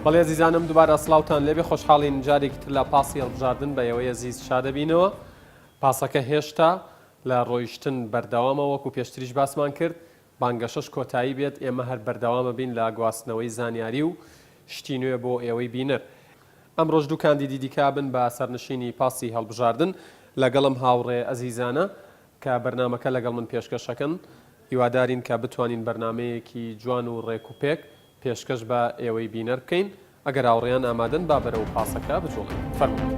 بەڵێ ئەزیزانم دوبارە سڵاوتان لێبێ خۆشحاڵین جارێکی تر لە پاسی هەڵبژاردن بە ئێوەی ئەزیز شادەبینەوە پاسەکە هێشتا لە ڕۆیشتن بەردەوامە وەکو پێشتریش باسمان کرد بانگەشەش کۆتایی بێت ئێمە هەر بەردەوامەبین لە گواستنەوەی زانیاری و شتی نوێ بۆ ئێوەی بینەر ئەمڕۆش دوو کاندیدی دیکە ئەبن بە سەرنشینی پاسی هەڵبژاردن لەگەڵم هاوڕێ ئەزیزانە کە بەرنامەکە لەگەڵ من پێشکەش ئەکەن هیوادارین کە بتوانین بەرنامەیەکی جوان و ڕێک و پێک پێشکەش بە ئێوەی بینەر بکەین، ئەگەر هاوڕێیان ئامادەن با بەرەو پاسەکە بجوڵێین. فەرموون.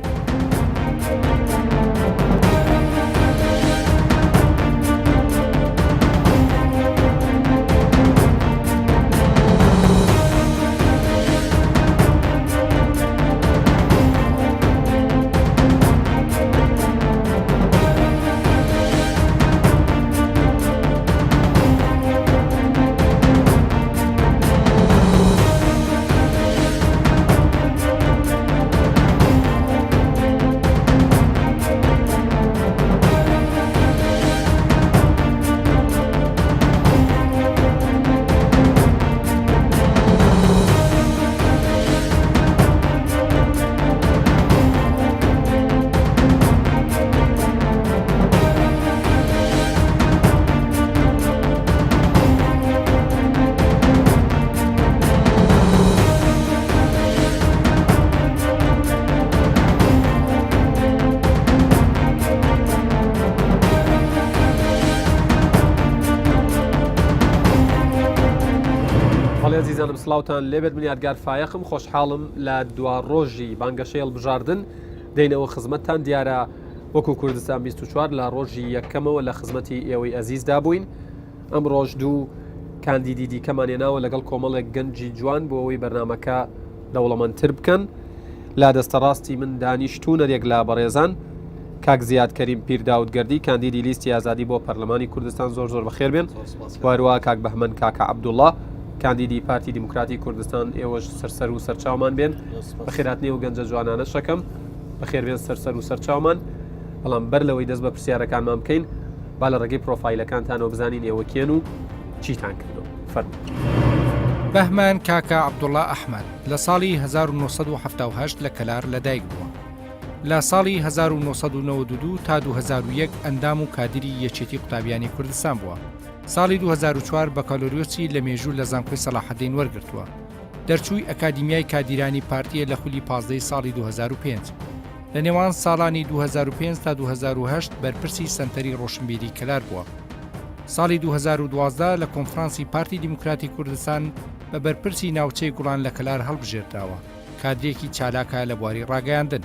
بەڵێ ئەزیزانم سڵاوتان لێبێت من یادگار فایەقم خۆشحاڵم لە دوا ڕۆژی بانگەشەی هەڵبژاردن دێینەوە خزمەتتان دیارە وەکو کوردستان 24 لە ڕۆژی یەکەمەوە لە خزمەتی ئێوەی ئەزیزدا بووین ئەمڕۆژ دوو کاندیدی دیکەمان هێناوە لەگەڵ کۆمەڵێک گەنجی جوان بۆ ئەوەی بەرنمەکە دەوڵەمەندتر بکەن لا دەستە ڕاستی من دانیشتوونەرێک لە بەڕێزان کاک زیاد کەریم پیر داود گەردی کاندیدی لیستی ئازادی بۆ پەرلەمانی کوردستان زۆر زۆر بەخێر بێن واروە کاک بەهمەن کاکە عەبدوڵڵا کاندیدی پارتی دیموکراتی کوردستان ئێوەش سەرسەر و سەرچاومان بێن بەخێرهاتنی ئەو گەنجە جوانانەش ئەکەم بەخێربێن سەرسەر و سەرچاومان بەڵام بەر لەوەی دەست بە پرسیارەکانمان بکەین با لە ڕێگەی پرۆفایلەکانتانەوە بزانین ئێوە کێن و چیتان کردو فەرموو. بەهمەن کاکە عەبدوڵا ئەحمەد لە ساڵی 1970 لە کەلار لەدایک بووە. لە ساڵی 1992 تا 2001 ئەندام و کادری یەکێتی قوتابیانی کوردستان بووە. ساڵی 2004 بەکالۆریۆسی لە مێژوو لە زانکۆی سەڵاحەدین وەرگرتووە. دەرچووی ئەکادیمیای کادیرانی پارتییە لە خولی پازدەی ساڵی 2005. لە نێوان ساڵانی 2005 تا 2008 بەرپرسی سەنتەری ڕۆشنبیری کەلار بووە. ساڵی 2012 لە کۆنفرانسی پارتی دیموکراتی کوردستان بە بەرپرسی ناوچەی گوڵان لە کەلار هەڵبژێردراوە. کادرێکی چالاکە لە بواری ڕاگەیاندن.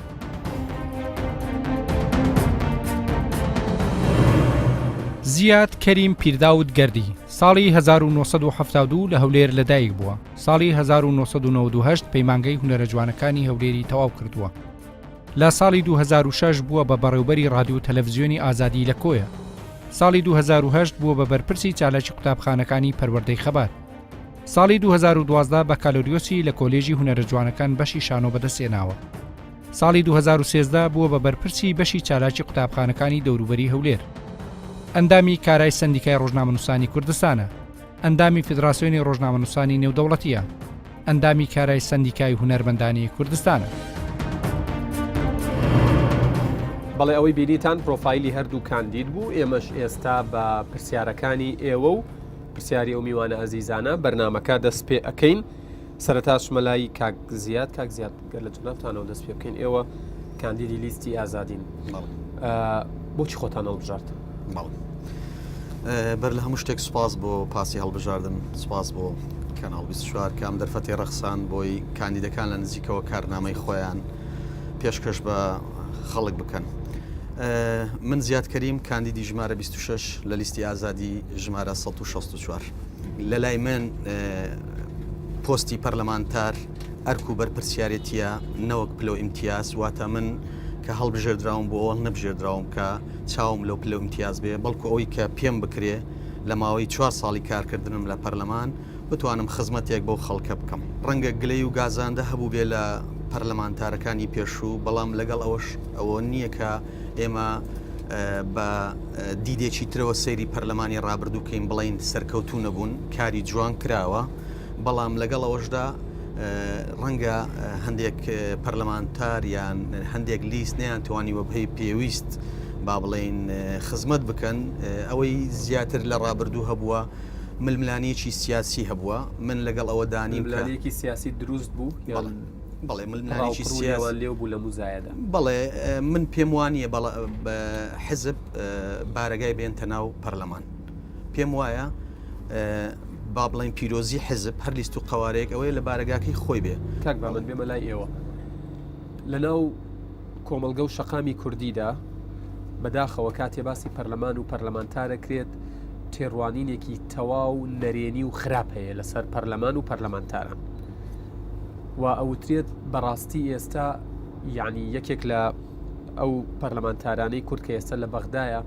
زیاد کەریم پیرداود گەردی، ساڵی 1972 لە هەولێر لەدایک بووە، ساڵی 1998 پەیمانگەی هونەرە جوانەکانی هەولێری تەواو کردووە. لە ساڵی 2006 بووە بە بەڕێوبەری ڕادیۆ و تەلەڤزیۆنی ئازادی لە کۆیە. ساڵی 2008 بووە بە بەرپرسی چالاکی قوتابخانەکانی پەروەردەی خەبات. ساڵی 2012 بەکالۆریۆسی لە کۆلێژی هونەرە جوانەکان بەشی شانۆ بەدەستهێناوە. ساڵی 2013 بووە بە بەرپرسی بەشی چالاکی قوتابخانەکانی دەوروبەری هەولێر. ئەندامی کارای سەندیکای ڕۆژنامەنووسانی کوردستانە. ئەندامی فیدراسیۆنی ڕۆژنامەنووسانی نێودەوڵەتییە. ئەندامی کارای سەندیکای هونەرمەندانی کوردستانە. بەڵێ ئەوەی بینیتان پرۆفایلی هەردوو کاندید بوو، ئێمەش ئێستا بە پرسیارەکانی ئێوە و پرسیاری ئەو میوانە ئەزیزانە بەرنامەکە دەست پێ ئەکەین سەرەتا چمە لای کاک زیاد کاک زیاد گەر لە جەنابتانەوە دەست پێ بکەین ئێوە کاندیدی لیستی ئازادین بۆچی خۆتان هەڵبژارد بەر لە هەموو شتێک سوپاس بۆ پاسی هەڵبژاردن سوپاس بۆ کەناڵ 24 کام دەرفەتی ڕەخسان بۆی کاندیدەکان لە نزیکەوە کارنامەی خۆیان پێشکەش بە خەڵک بکەن. من زیاد کەریم کاندیدی ژمارە 26 لە لیستی ئازادی ژمارە 164 لە لای من پۆستی پەرلەمانتار ئەرک و بەرپرسیارێتیە نەوەک پلە و ئیمتیاز واتە من کە هەڵبژێردراوم بۆ ئەوە نەبژێردراوم کە چاوم لەو پلە و ئیمتیاز بێ بەڵکو ئەوەی کە پێم بکرێ لە ماوەی چوار ساڵی کارکردنم لە پەرلەمان بتوانم خزمەتێک بەو خەڵکە بکەم. ڕەنگە گلەی و گازاندە هەبووبێ لە پەرلەمانتارەکانی پێشوو، بەڵام لەگەڵ ئەوەش ئەوە نییە کە ئێمە بە دیدێکی ترەوە سەیری پەرلەمانی ڕابردوو بکەین بڵێین سەرکەوتوو نەبوون، کاری جوان کراوە، بەڵام لەگەڵ ئەوەشدا. ڕەنگە هەندێک پەرلەمانتار یان هەندێک لیست نیان توانیوە بەی پێویست با بڵین خزمەت بکەن ئەوەی زیاتر لە ڕابردوو هەبووە ململانێکی سیاسی هەبووە من لەگەڵ ئەوە دانی ململانێکی سیاسی دروست بوو بەڵێ ململانێکی سیاسی لێو بوو لە مزایەدە بەڵێ من پێم وانە بە حزب بارەگای بێنتە ناو پەرلەمان پێم وایە با بڵێین پیرۆزی حزب هەر لیست و قەوارەیەک ئەوەیە لە بارەگاکەی خۆی بێ. کاک با من بێمە لای ئێوە. لەناو کۆمەڵگە و شەقامی کوردیدا بەداخەوە کاتێ باسی پەرلەمان و پەرلەمانتارەکرێت تێڕوانینێکی تەواو نەرێنی و خراپ هەیە لەسەر پەرلەمان و پەرلەمانتاران و ئەوترێت بەڕاستی ئێستا یعنی یەکێک لە ئەو پەرلەمانتارانەی کورد کە ئێستا لە بەغدایە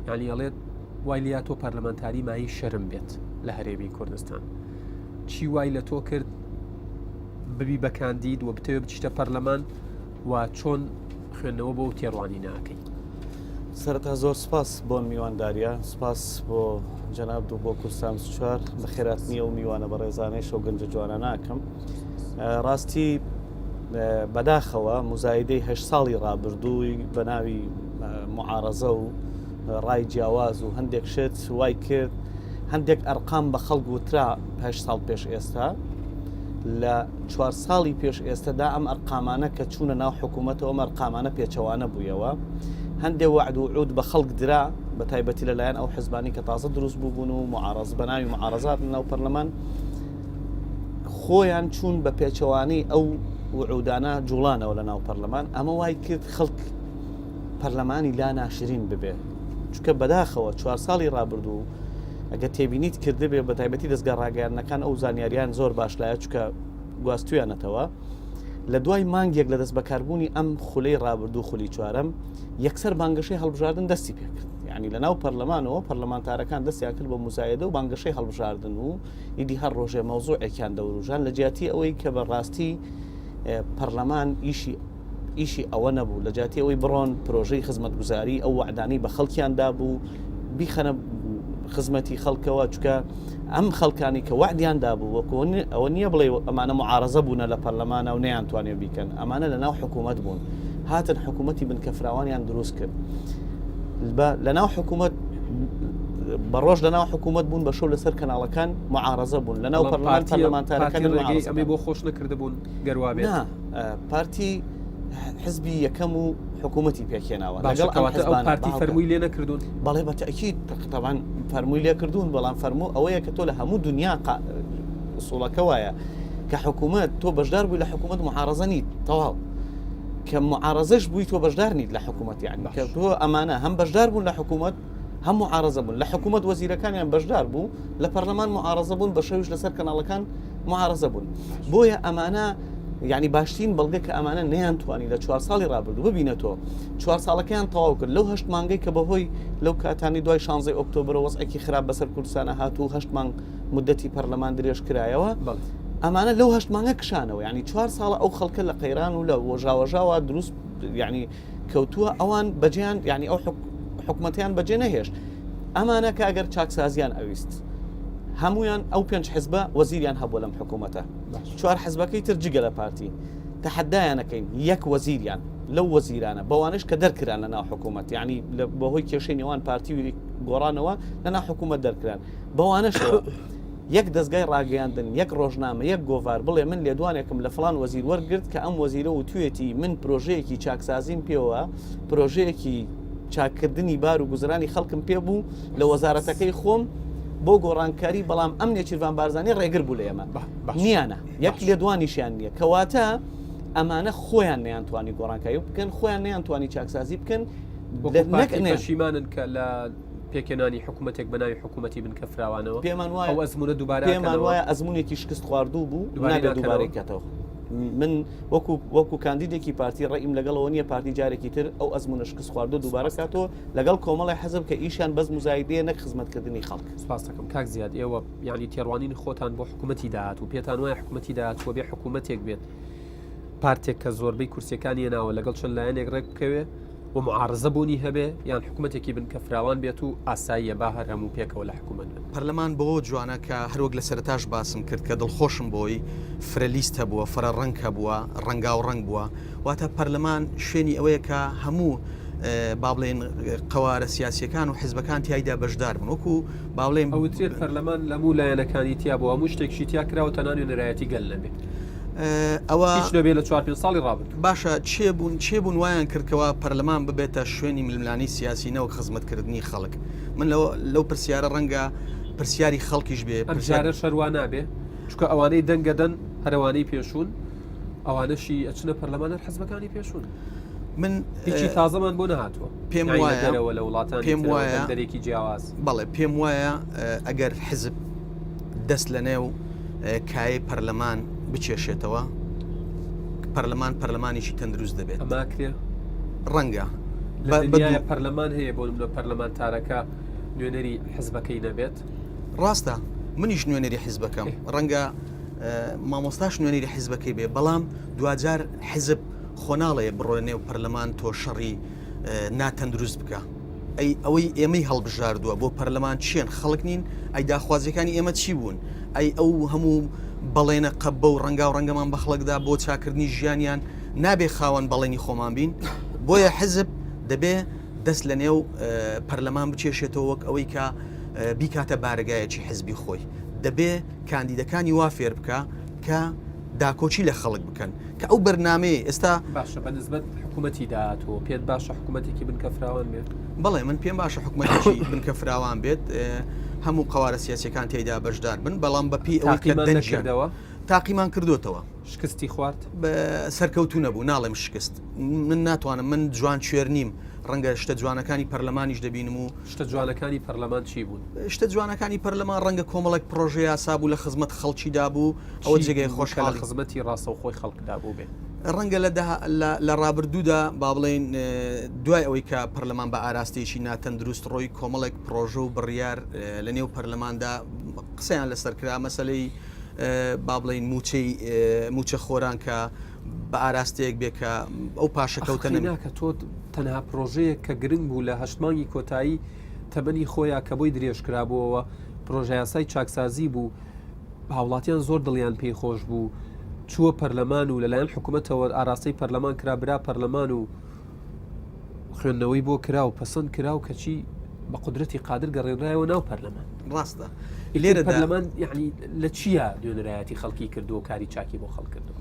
یعنی ئەڵێت وای لیا تۆ پەرلەمانتاری مایی شەرم بێت لە هەرێمی کوردستان چی وای لە تۆ کرد ببی بە کاندید و بتەوێ بچیتە پەرلەمان و چۆن خوێندنەوە بۆ تێڕوانی ناکەی سەرەتا زۆر سپاس بۆ میوانداریە سپاس بۆ جەناب دوو بۆ کوردستان چوار بە خێراتنی ئەو میوانە بەڕێزانەی شەو گەنجە جوانە ناکەم ڕاستی بەداخەوە مزایدەی هه ساڵی ڕابردووی بە ناوی معارەزە و ڕای جیاواز و هەندێک شت وای کرد هەندێک ئەرقام بە خەڵک وترا هه ساڵ پێش ئێستا لە چوار ساڵی پێش ئێستادا ئەم ئەرقامانە کە چوونە ناو حکوومەتەوە ئەم ئەرقامانە پێچەوانە بوویەوە هەندێک وعد و عود بە خەڵک درا بە تایبەتی لەلایەن ئەو حزبانی کە تازە دروست بووبوون و معارەز بە ناوی معارەزات ناو پەرلەمان خۆیان چوون بە پێچەوانەی ئەو وعودانە جوڵانەوە لە ناو پەرلەمان ئەمە وای کرد خەڵک پەرلەمانی لا ناشرین ببێ چونکە بەداخەوە چوار ساڵی ڕابردوو ئەگە تێبینیت کردبێ بە تایبەتی دەستگا ڕاگەیاندنەکان ئەو زانیاریان زۆر باش لایە چونکە گواستویانەتەوە لە دوای مانگێک لە دەست بەکاربوونی ئەم خولەی ڕابردوو خولی چوارەم یەکسەر بانگەشەی هەڵبژاردن دەستی پێکرد یعنی لە ناو پەرلەمانەوە پەرلەمانتارەکان دەستیان کرد بە مزایدە و بانگەشەی هەڵبژاردن و ئیدی هەر ڕۆژێ مەوزوعێکیان دەوروژان لە جیاتی ئەوەی کە بە ڕاستی پەرلەمان ئیشی ئیشی ئەوە نەبوو لە جیاتی ئەوەی بڕۆن پرۆژەی خزمەتگوزاری ئەو وەعدانەی بە خەڵکیان دابوو بیخەنە خزمەتی خەڵکەوە چکە ئەم خەڵکانی کە وەعدیان دابوو وەکو ئەوە نییە بڵێ ئەمانە معارەزە بوونە لە پەرلەمانە و نەیانتوانێ بیکەن ئەمانە لە ناو حکوومەت بوون هاتن حکوومەتی بنکە فراوانیان دروست کرد لە ناو حکوومەت بە ڕۆژ لە ناو حکوومەت بوون بە شەو لەسەر کەناڵەکان معارەزە بوون لە ناو پەرلەمان پەرلەمانتارەکان ئەمەی بۆ خۆش نەکردبوون گەر وا بێت پارتی حزبی یەکەم و حکوومەتی پێکهێناوە لەگەڵ ئەو پارتی فەرمووی لێ نەکردوون بەڵێ بە تەئکید تەبعەن فەرمووی لێ کردوون بەڵام فەرموو ئەوەیە کە تۆ لە هەموو دنیا ئوسوڵەکە وایە کە حکوومەت تۆ بەشدار بووی لە حکوومەت معارەزە نیت تەواو کە معارەزەش بووی تۆ بەشدار نیت لە حکوومەت یعنی کە تۆ ئەمانە هەم بەشدار بوون لە حکوومەت هەم معارەزە بوون لە حکوومەت وەزیرەکانیان بەشدار بوو لە پەرلەمان معارەزە بوون بە شەویش لەسەر کەناڵەکان معارەزە بوون بۆیە ئەمانە یعنی باشترین بەڵگە کە ئەمانە نەیانتوانی لە چوار ساڵی ڕابردوو ببینە تۆ چوار ساڵەکەیان تەواو کرد لەو هەشت مانگەی کە بەهۆی لەو کاتانی دوای شانزەی ئۆکتۆبرە وەزعێکی خراپ بەسەر کوردستانە هات و هەشت مانگ مدەتی پەرلەمان درێژ کرایەوە ئەمانە لەو هەشت مانگە کشانەوە یعنی چوار ساڵە ئەو خەڵکە لە قەیران و لە وەژاوەژاوە دروست یعنی کەوتووە ئەوان بەجێیان یعنی ئەو حکومەتیان بەجێ نەهێشت ئەمانە کە ئەگەر چاکسازیان ئەویست هەمویان ئەو پێنج حزبە وەزیریان هەبوو لەم حکوومەتە چوار حزبەکەی تر جگە لە پارتی تەحەدایانەکەین یەک وەزیریان لەو وەزیرانە بەوانش کە دەرکران لە ناو حکوومەت یعنی بەهۆی کێشەی نێوان پارتی و گۆڕانەوە لە ناو حکوومەت دەرکران بەوانەشەوە یەک دەزگای ڕاگەیاندن، یەک ڕۆژنامە، یەک گۆڤار بڵێ من لێدوانێکم لە فڵان وەزیر وەرگرت کە ئەم وەزیرە وتویەتی من پرۆژەیەکی چاکسازیم پێوە، پرۆژەیەکی چاککردنی بار و گوزەرانی خەڵکم پێ بوو لە وەزارەتەکەی خۆم بۆ گۆڕانکاری بەڵام ئەم نێچیرڤان بارزانی ڕێگر بوو لە ئێمە. نییانە یەک لێدوانیشیان نییە. کەواتە ئەمانە خۆیان نەیانتوانی گۆڕانکاری بکەن، خۆیان نەیانتوانی چاکسازی بکەن. نەک پەشیمانن کە لە پێکهێنانی حکوومەتێک بە ناوی حکوومەتی بنکە فراوانەوە پێمان وایە ئەو ئەزموونە دووبارە پێمان وایە ئەزموونێکی شکست خواردوو بوو نابێت دووبارەی کاتەوە من وەکو وەکو کاندیدێکی پارتی ڕێیم لەگەڵەوە نییە پارتی جارێکی تر ئەو ئەزمونە شکست خواردو دووبارە کاتەوە لەگەڵ کۆمەڵی حەزب کە ئیشیان بەس مزایدەیە نەک خزمەتکردنی خەڵک سپاس دەکەم کاک زیاد ئێوە یعنی تێڕوانینی خۆتان بۆ حکوومەتی داهاتوو پێتان وایە حکوومەتی داهاتووە بێ حکوومەتێک بێت پارتێک کە زۆربەی کورسیەکانی هێناوە لەگەڵ چەند لایەنێک ڕێک بکەوێ؟ و معارزە بوونی هەبێ یان حکوومەتێکی بن کە فراوان بێت و ئاساییە با هەر هەموو پێکەوە لە حکوومەت بن؟ پەرلەمان بەوە جوانە کە هەروەک لە سەرەتاش باسم کرد کە دڵخۆشم بۆی فرە لیست هەبووە، فرە ڕەنگ هەبووە، ڕەنگاو ڕەنگ بووە، واتە پەرلەمان شوێنی ئەوەیە کە هەموو با بڵێین قەوارە سیاسیەکان و حزبەکان تیایدا بەشدار بن وەکو با بڵێین ئەوترێت پەرلەمان لە هەموو لایەنەکانی تیا بوو هەموو شتێکشی تیا کراوە تەنها نوێنەرایەتی گەل نەبێ. ئەوە هیچ نەبێ لە چوار پێنج ساڵی ڕابردوو. باشە چێ بوون چێ بوون وایان کرد کەوا پەرلەمان ببێتە شوێنی ململانێی سیاسی نەوەک خزمەتکردنی خەڵک من لەو لەو پرسیارە ڕەنگە پرسیاری خەڵکیش بێ ئەم جارە شەر وا نابێ چونکە ئەوانەی دەنگەدەن هەرەوانەی پێشوون ئەوانەشی ئەچنە پەرلەمان هەر حزبەکانی پێشوون من هیچی تازەمان بۆ نەهاتووە پێم وایە دەرەوە لە وڵاتان پێم وایە دەرێکی جیاواز بەڵێ پێم وایە ئەگەر حزب دەست لە نێو کایەی پەرلەمان بکێشێتەوە پەرلەمان پەرلەمانێکی تەندروست دەبێت ئەماکرێ ڕەنگە پەرلەمان هەیە بۆ منە پەرلەمانتارەکە نوێنەری حزبەکەی نەبێت ڕاستە منیش نوێنەری حزبەکەم ڕەنگە مامۆستاش نوێنەری حزبەکەی بێ بەڵام دواجار حزب خۆناڵێ بڕۆ نێو پەرلەمان تۆ شەڕی ناتەندروست بکە ئەی ئەوەی ئێمەی هەڵبژاردووە بۆ پەرلەمان چێن خەڵک نین؟ ئەی داخوازیەکانی ئێمە چی بوون؟ ئەی ئەو هەموو بەڵێنە قەبە و ڕەنگاو ڕەنگەمان بە خەڵکدا بۆ چاکردنی ژیانیان نابێ خاوەن بەڵێنی خۆمان بین؟ بۆیە حزب دەبێ دەست لە نێو پەرلەمان بکێشێتەوە وەک ئەوەی کە بیکاتە بارەگایەکی حزبی خۆی دەبێ کاندیدەکانی وا فێر بکە کە داکۆکی لە خەڵک بکەن کە ئەو بەرنامەیە ئێستا باشە بە نسبەت حکوومەتی داهاتوو پێت باشە حکوومەتێکی بنکە فراوان بێت؟ بەڵێ من پێم باشە حکوومەتێکی بنکە فراوان بێت هەموو قەوارە سیاسەکان تێیدا بەشدار بن بەڵام بەپی ئەوەی کە دەنگیان تاقیمان کردوتەوە شکستی خوارد؟ سەرکەوتوو نەبوو ناڵێم شکست من ناتوانم من جوان کوێر نیم ڕەنگە شتە جوانەکانی پەرلەمانیش دەبینم و شتە جوانەکانی پەرلەمان چی بوون؟ شتە جوانەکانی پەرلەمان ڕەنگە کۆمەڵێک پڕۆژە یاسا بوو لە خزمەت خەڵکیدا بوو ئەوە جێگەی خۆشحاڵی خزمەتی ڕاستەوخۆی خەڵکدا بوو بێ. ڕەنگە لە لە ڕابردوودا با بڵێین دوای ئەوەی کە پەرلەمان بە ئاراستەیەکی ناتەندروست ڕۆی کۆمەڵێک پڕۆژە و بڕیار لە نێو پەرلەماندا قسەیان لەسەر کرا مەسەلەی با بڵێین موچەی موچە خۆران کە بە ئاراستەیەک بێ کە ئەو پاشەکەوتە ناکە تۆ تەنها پرۆژەیەک کە گرنگ بوو لە هەشت مانگی کۆتایی تەمەنی خۆیان کە بۆی درێژ کرابووەوە پرۆژەیاسای چاکسازی بوو هاوڵاتیان زۆر دڵیان پێی خۆش بوو چووە پەرلەمان و لەلایەن حکوومەتەوە ئاراستەی پەرلەمان کرا برا پەرلەمان و خوێندنەوەی بۆ کرا و پەسەند کرا و کەچی بە قودرەتی قادر گەڕێنرایەوە ناو پەرلەمان. ڕاستە لێرە پەرلەمان یعنی لە چییە نوێنەرایەتی خەڵکی کردووە کاری چاکی بۆ خەڵک کردووە؟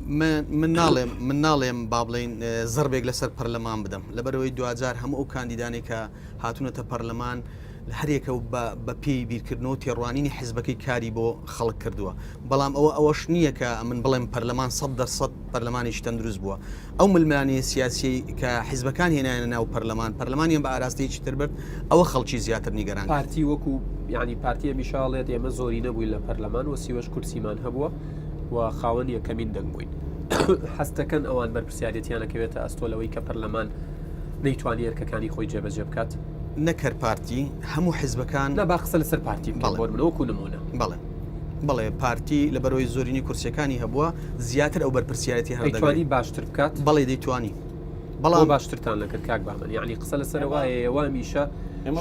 من ناڵێم من ناڵێم با بڵێین زەربێک لەسەر پەرلەمان بدەم لەبەرئەوەی دواجار هەموو ئەو کاندیدانەی کە هاتوونەتە پەرلەمان هەریەکە و بە پێی بیرکردنەوە و تێڕوانینی حزبەکەی کاری بۆ خەڵک کردووە بەڵام ئەوە ئەوەش نییە کە من بڵێم پەرلەمان 100% پەرلەمانێکی تەندروست بووە ئەو ململانێ سیاسیەی کە حیزبەکان هێنایانە ناو پەرلەمان، پەرلەمانیان بە ئاراستەیەکی تر برد، ئەوە خەڵکی زیاتر نیگەران کرد. پارتی وەکو یانی پارتی هەمیشە ئەڵێت ئێمە زۆرینە بووین لە پەرلەمان و سیوەش کورسیمان هەبووە و خاوەن یەکەمین دەنگ بووین. هەست دەکەن ئەوان بەرپرسیارێتیان ئەکەوێتە ئەستۆ لەوەی کە پەرلەمان نەیتوانی ئەرکەکانی خۆی جێبەجێ بکات؟ نەک هەر پارتی، هەموو حیزبەکان. نا با قسە لەسەر پارتی بکەین بۆ نموونە وەکو نموونە. بەڵێ. بەڵێ پارتی لەبەرئەوەی زۆرینەی کورسیەکانی هەبووە زیاتر ئەو بەرپرسیارێتی هەردەگرێت. دەیتوانی باشتر بکات؟ بەڵێ دەیتوانی بەڵام بۆ باشترتان نەکرد کاک بەهمەن یعنی قسە لەسەر وایە ئێوە هەمیشە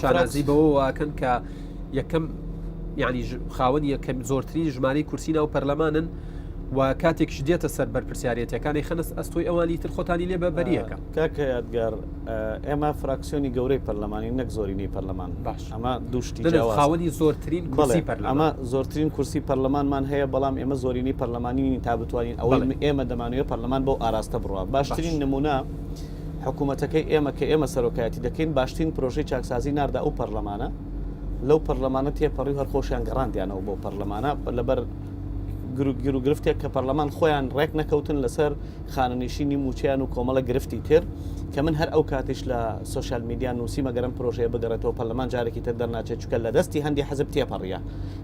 شانازی بەوە واکەن کە یەکەم یعنی خاوەنی یەکەم زۆرترین ژمارەی کورسی ناو پەرلەمانن و کاتێکش دێتە سەر بەرپرسیارەتەکانی خەنس ئەستۆی ئەوانی تر خۆتانی لێ بە بەریەکە. کاکە یادگار ئێمە فراکسیۆنی گەورەی پەرلەمانین نەک زۆرینەی پەرلەمان باش ئەمە دوو شتی جیاوازە. خاوەنی زۆرترین کورسی پەرلەمان. ئەمە زۆرترین کورسی پەرلەمانمان هەیە بەڵام ئێمە زۆرینەی پەرلەمانی نین تا بتوانین ئەوەی ئێمە دەمانەوێت پەرلەمان بەو ئاراستە بڕوا باشترین نمونە حکوومەتەکەی ئێمە کە ئێمە سەرۆکایەتی دەکەین باشترین پرۆژەی چاکسازی ناردە ئەو پەرلەمانە لەو پەرلەمانە تێپەڕی و هەر خۆشیان گەڕاندیانەوە بۆ پەرلەمانە لەبەر گیروگرفتێک کە پەرلەمان خۆیان ڕێک نەکەوتن لەسەر خانەنشینی مووچەیان و کۆمەڵە گرفتی تر کە من هەر ئەو کاتیش لە سۆشیال میدیا نووسیم ئەگەر ئەم پرۆژەیە بگەڕێتەوە پەرلەمان جارێکی تر دەرناچێت چونکە لە دەستی هەندی حزب تێپەڕیە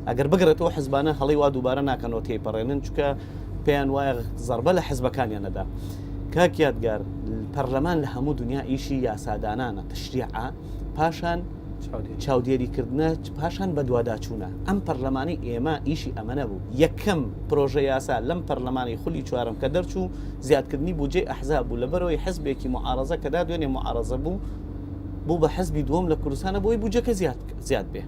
ئەگەر بگەڕێتەوە حزبانە هەڵی وا دووبارە ناکەنەوە تێیپەڕێنن چونکە پێیان وایە زەربە لە حزبەکانیان نەدا کاک یادگار پەرلەمان لە هەموو دنیا ئیشی یاسادانانە تشریعە پاشان. چاودێریکردنە پاشان بەدواداچوونە. ئەم پەرلەمانەی ئێمە ئیشی ئەمە نەبوو. یەکەم پرۆژە یاسا لەم پەرلەمانەی خولی چوارەم کە دەرچوو زیادکردنی بودجەی ئەحزاب بوو لەبەرئەوەی حزبێکی موعارەزە کە تا دوێنێ موعارەزە بوو بوو بە حزبی دووەم لە کوردستانە بۆی بودجەکە زیاد زیاد بێ.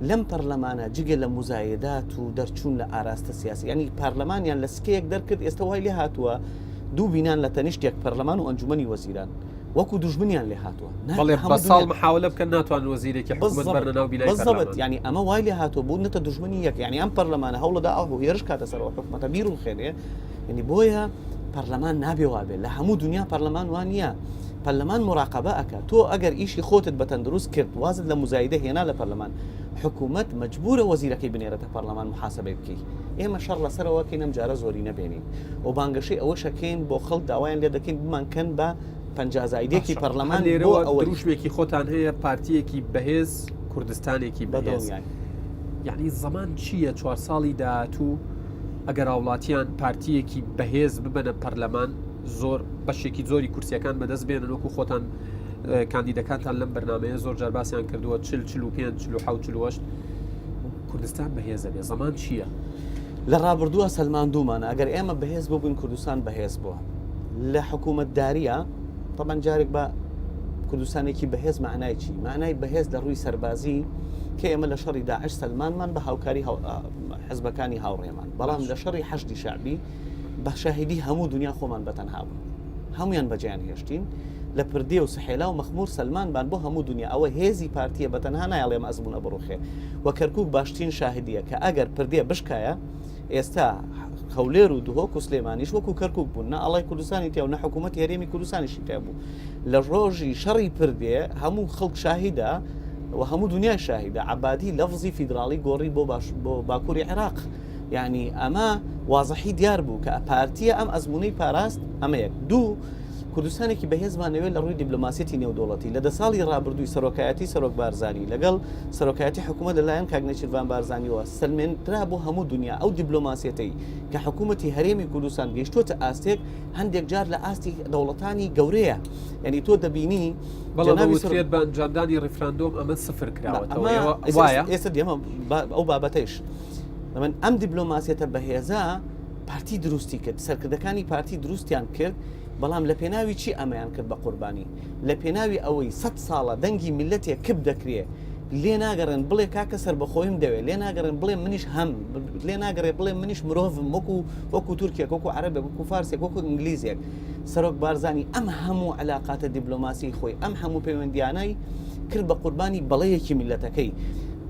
لەم پەرلەمانە جگە لە موزایەدات و دەرچوون لە ئاراستە سیاسی یانی پەرلەمانیان لە سکەیەک دەرکرد ئێستا وای لێ هاتووە دوو بینان لە تەنیشت یەک پەرلەمان و ئەنجومەنی وەزیران وەکو دوژمنیان لێ هاتووە بەڵێ بە ساڵ محاولە بکەن ناتوان وەزیرێکی حکومەت بەرنە ناو بینای بالضبط یعنی ئەمە وای لێ هاتووە بوونەتە دوژمنی یەک یعنی ئەم پەرلەمانە هەوڵدا ئەو هێرش کاتە سەرەوە حکومەتە بیڕوخێنێ یعنی بۆیە پەرلەمان نابێ وابێ لە هەموو دنیا پەرلەمان وان نییە پەرلەمان مراقبە ئەکا تۆ ئەگەر ئیشی خۆتت بە تەندروست کرد وازت لە مزایدە هێنا لە پەرلەمان حکوومەت مەجبورە وەزیرەکەی بنێرێتە پەرلەمان محاسبەی بکەی ئێمە شەڕ لەسەرەوە کەین ئەم جارە زۆری نەبێنین و بانگەشەی ئەوەشەکەین بۆ خەڵک داوایان لێ دەکەین بمان کەن بە 50 زایدێکی پەرلەمان لێرەوە ئەوە دروشمێکی خۆتان هەیە پارتیەکی بەهێز کوردستانێکی بەهێز یعنی زەمان چییە چوار ساڵی داهاتوو ئەگەر هاوڵاتیان پارتیەکی بەهێز ببەنە پەرلەمان زۆر بەشێکی زۆری کورسیەکان بەدەست بێنن وەکو خۆتان کاندیدەکانتان لەم بەرنمەیە زۆر جار باسیان کردووە 40 45 47 48 کوردستان بەهێزە بێ زەمان چییە؟ لە ڕابردووە سەلماندوومانە ئەگەر ئێمە بەهێز ببووین کوردستان بەهێز بووە لە حکوومەتداریە طبعا جارێک بە کوردستانێکی بەهێز معنای چی معنای بەهێز لە ڕووی سەربازی کە ئێمە لە شەڕی داعش سەلمانمان بە هاوکاری حزبەکانی هاوڕێمان بەڵام لە شەڕی حەشدی شعبی بە شاهیدی هەموو دنیا خۆمان بەتەنها بوو هەمویان بەجیان هێشتین لە پردێ و سحێلا و مەخمور سەلمان بان بۆ هەموو دنیا ئەوە هێزی پارتیە بە تەنها نایەڵێ ئەم ئەزمونە بڕوخێ و کەرکوک باشترین شاهدیە کە ئەگەر پردێ بشکایە ئێستا هەولێر و دهۆک و سلێمانیش وەکو کەرکک بوون نە ئەڵای کوردستانی تیا و نە حکوومەت هەرێمی کوردستانیشی تیا بوو لە ڕۆژی شەڕی پردێ هەموو خەڵک شاهیدە و هەموو دنیای شاهیدە عبادی لەفزی فیدراڵی گۆڕی بۆ باش بۆ باکووری عێراق یعنی ئەمە وازحی دیار بوو کە پارتیە ئەم ئەزمونەی پاراست ئەمە یەک دوو کوردستانێکی بەهێزمان ئەوێت لە ڕووی دیبلۆماسیەتی نێودەوڵەتی. لە دە ساڵی ڕابردووی سەرۆکایەتی سەرۆک بارزانی لەگەڵ سەرۆکایەتی حکوومەت لەلایەن کاک نێچیرڤان بارزانیەوە سەلمێندرا بۆ هەموو دونیا ئەو دیبلۆماسیەتەی کە حکوومەتی هەرێمی کوردستان گەیشتووەتە ئاستێک هەندێک جار لە ئاستی دەوڵەتانی گەورەیە یعنی تۆ دەبینی بەڵام دەوترێت بە ئەنجامدانی ڕیفراندۆم ئەمە سفر کراوەتەوە وایە ئێستا دێمە ئەو بابەتەیش من ئەم دیبلۆماسیەتە بەهێزە پارتی دروستی کرد سەرکردەکانی پارتی دروستیان کرد بەڵام لە پێناوی چی ئەمەیان کرد بە قوربانی؟ لە پێناوی ئەوەی سەت ساڵە دەنگی میللەتێک کپ دەکرێ، لێ ناگەڕێن بڵێ کاکە سەربەخۆیم دەوێ، لێ ناگەڕێن بڵێ منیش هەم، لێ ناگەڕێ بڵێ منیش مرۆڤم وەکو وەکو تورکێک، وەکو عەرەبێک، وەکو فارسێک، وەکو ئینگلیزێک. سەرۆک بارزانی ئەم هەموو عەلاقاتە دیبلۆماسیەی خۆی، ئەم هەموو پەیوەندیانەی کرد بە قوربانی بەڵێیەکی میللەتەکەی.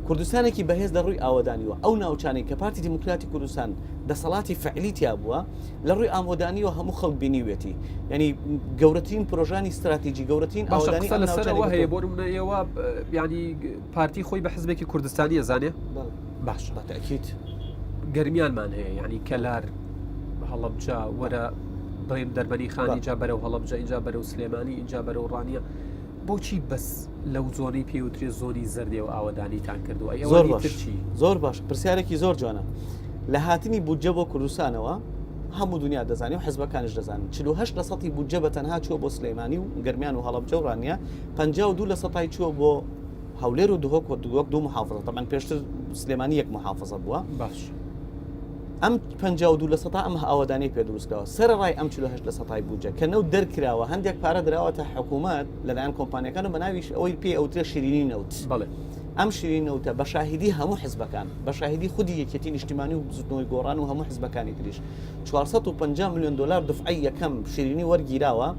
کوردستانێکی بەهێز لە ڕووی ئاوەدانیوە، ئەو ناوچانەی کە پارتی دیموکراتی کوردستان دەسەڵاتی فعلی تیا بووە، لە ڕووی ئامۆدانیەوە هەموو خەڵک بینیوێتی یعنی گەورەترین پرۆژانی استراتیجی گەورەترین باشە ئاوەدانی قسە ئەم لەسەر ناوچانەی ئەوە هەیە گرتووە. بۆ نمونە ئێوە ینی پارتی خۆی بە حزبێکی کوردستانیە زانێ بەڵێ. باشە بە تەئکید. گەرمیانمان هەیە یعنی کەلار هەڵەبجە وەرە بڵێن دەربەنی خانی بەڵێ. جا بەرەو هەڵەبجە اینجا بەرەو سلێمانی اینجا بەرەو ڕانیە بۆچی بەس لەو زۆنەی پێوترێ زۆنی زەردێ و ئاوەدانیتان کردووە ئەی زۆر ئەوانی باش تر چی؟ زۆر باش پرسیارێکی زۆر جوانە لە هاتنی بودجە بۆ کوردستانەوە هەموو دنیا دەزانێ و حزبەکانیش دەزانن 48 لە سەتی بودجە بە تەنها چووە بۆ سلەیمانی و گەرمیان و هەڵەبجە و ڕانیە 52 لە سەتای چووە بۆ هەولێر و دهۆک و وەک دوو محافظە طبعا پێشتر سلێمانی یەک محافظە بووە باش ئەم 52 لە سەتا ئەم ئاوەدانی پێ دروستکراوە سەرەڕای ئەم 48 لە سەتای بودجە کە نەوت دەرکراوە هەندێک پارە دراوەتە حکوومەت لەلایەن کۆمپانیەکان و بەناویش ئەوەی پێ ئەوترێ شیرینی نەوت بەڵێ ئەم شیرینی نەوتە بە شاهیدی هەموو حزبەکان، بە شاهیدی خودی یەکێتی نیشتیمانی و بزوتنەوەی گۆڕان و هەموو حزبەکانی تریش 450 ملیۆن دۆلار دفعەی یەکەم شیرینی وەرگیراوە،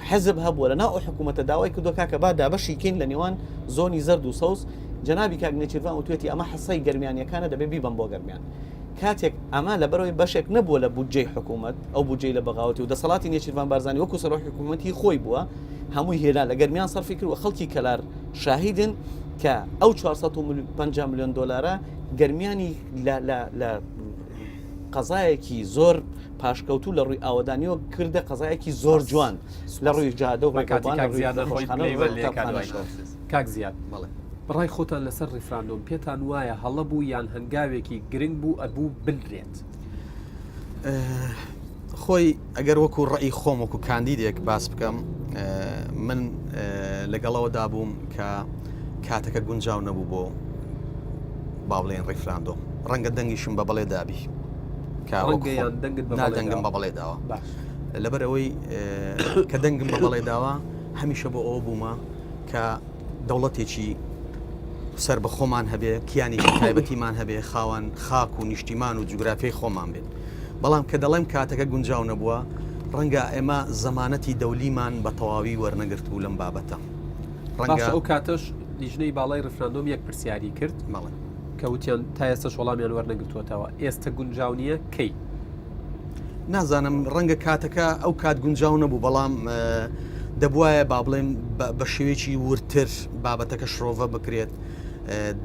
حزب هەبووە لە ناو ئەو حکوومەتە داوای کردووە کاکە با دابەشی کەین لە نێوان زۆنی زەرد و سەوز، جەنابی کاک نێچیرڤان وتوێتی ئەمە حسەی گەرمیانیەکانە دەبێ بیبەم بۆ گەرمیان. کاتێک ئەمە لەبەرئەوەی بەشێک نەبووە لە بودجەی حکوومەت، ئەو بودجەی لە بەغاوەتی و دەسەڵاتی نێچیرڤان بارزانی وەکو سەرۆکی حکوومەت هی خۆی بووە، هەمووی هێنا لە گەرمیان سەرفی کرد و خەڵکی کەلار شاهیدن کە ئەو 450 ملیۆن دۆلارە گەرمیانی لە قەزایەکی زۆر پاشکەوتوو لە ڕووی ئاوەدانیەوە کردە قەزایەکی زۆر جوان لە ڕووی جادە و ڕێگەوبان لە ڕووی نەخۆشخانە و قوتابخانەشەوە. کاک زیاد ڕای خۆتان لەسەر ڕیفراندۆم پێتان وایە هەڵە بوو یان هەنگاوێکی گرنگ بوو ئەبوو بنرێت؟ خۆی ئەگەر وەکو ڕئی خۆم وەکو کاندیدێک باس بکەم من لەگەڵەوە دابووم کە کاتەکە گونجاو نەبوو بۆ با بڵێن ڕیفراندۆم ڕەنگە دەنگیشم بە بەڵێ دابی دەنگم بە بەڵێ داوە لەبەر ئەوەی کە دەنگم بە بەڵێ داوە هەمیشە بۆ ئەوە بوومە کە دەوڵەتێکی سەربەخۆمان هەبێ، کیانێکی تایبەتیمان هەبێ، خاوەن خاک و نیشتیمان و جوگرافیای خۆمان بێت. بەڵام کە دەڵێم کاتەکە گونجاو نەبووە، ڕەنگە ئێمە زەمانەتی دەولیمان بە تەواوی وەرنەگرتبوو لەم بابەتە. ڕەنگە باشە ئەو کاتەش لیژنەی باڵای ڕیفراندۆم یەک پرسیاری کرد بەڵێ. کە وتیان تا ئێستەش وەڵامیان وەرنەگرتووەتەوە، ئێستە گونجاو نییە، کەی؟ نازانم ڕەنگە کاتەکە ئەو کات گونجاو نەبوو بەڵام دەبواە با بڵێم بە شێوەیەکی وردتر بابەتەکە شرۆڤە بکرێت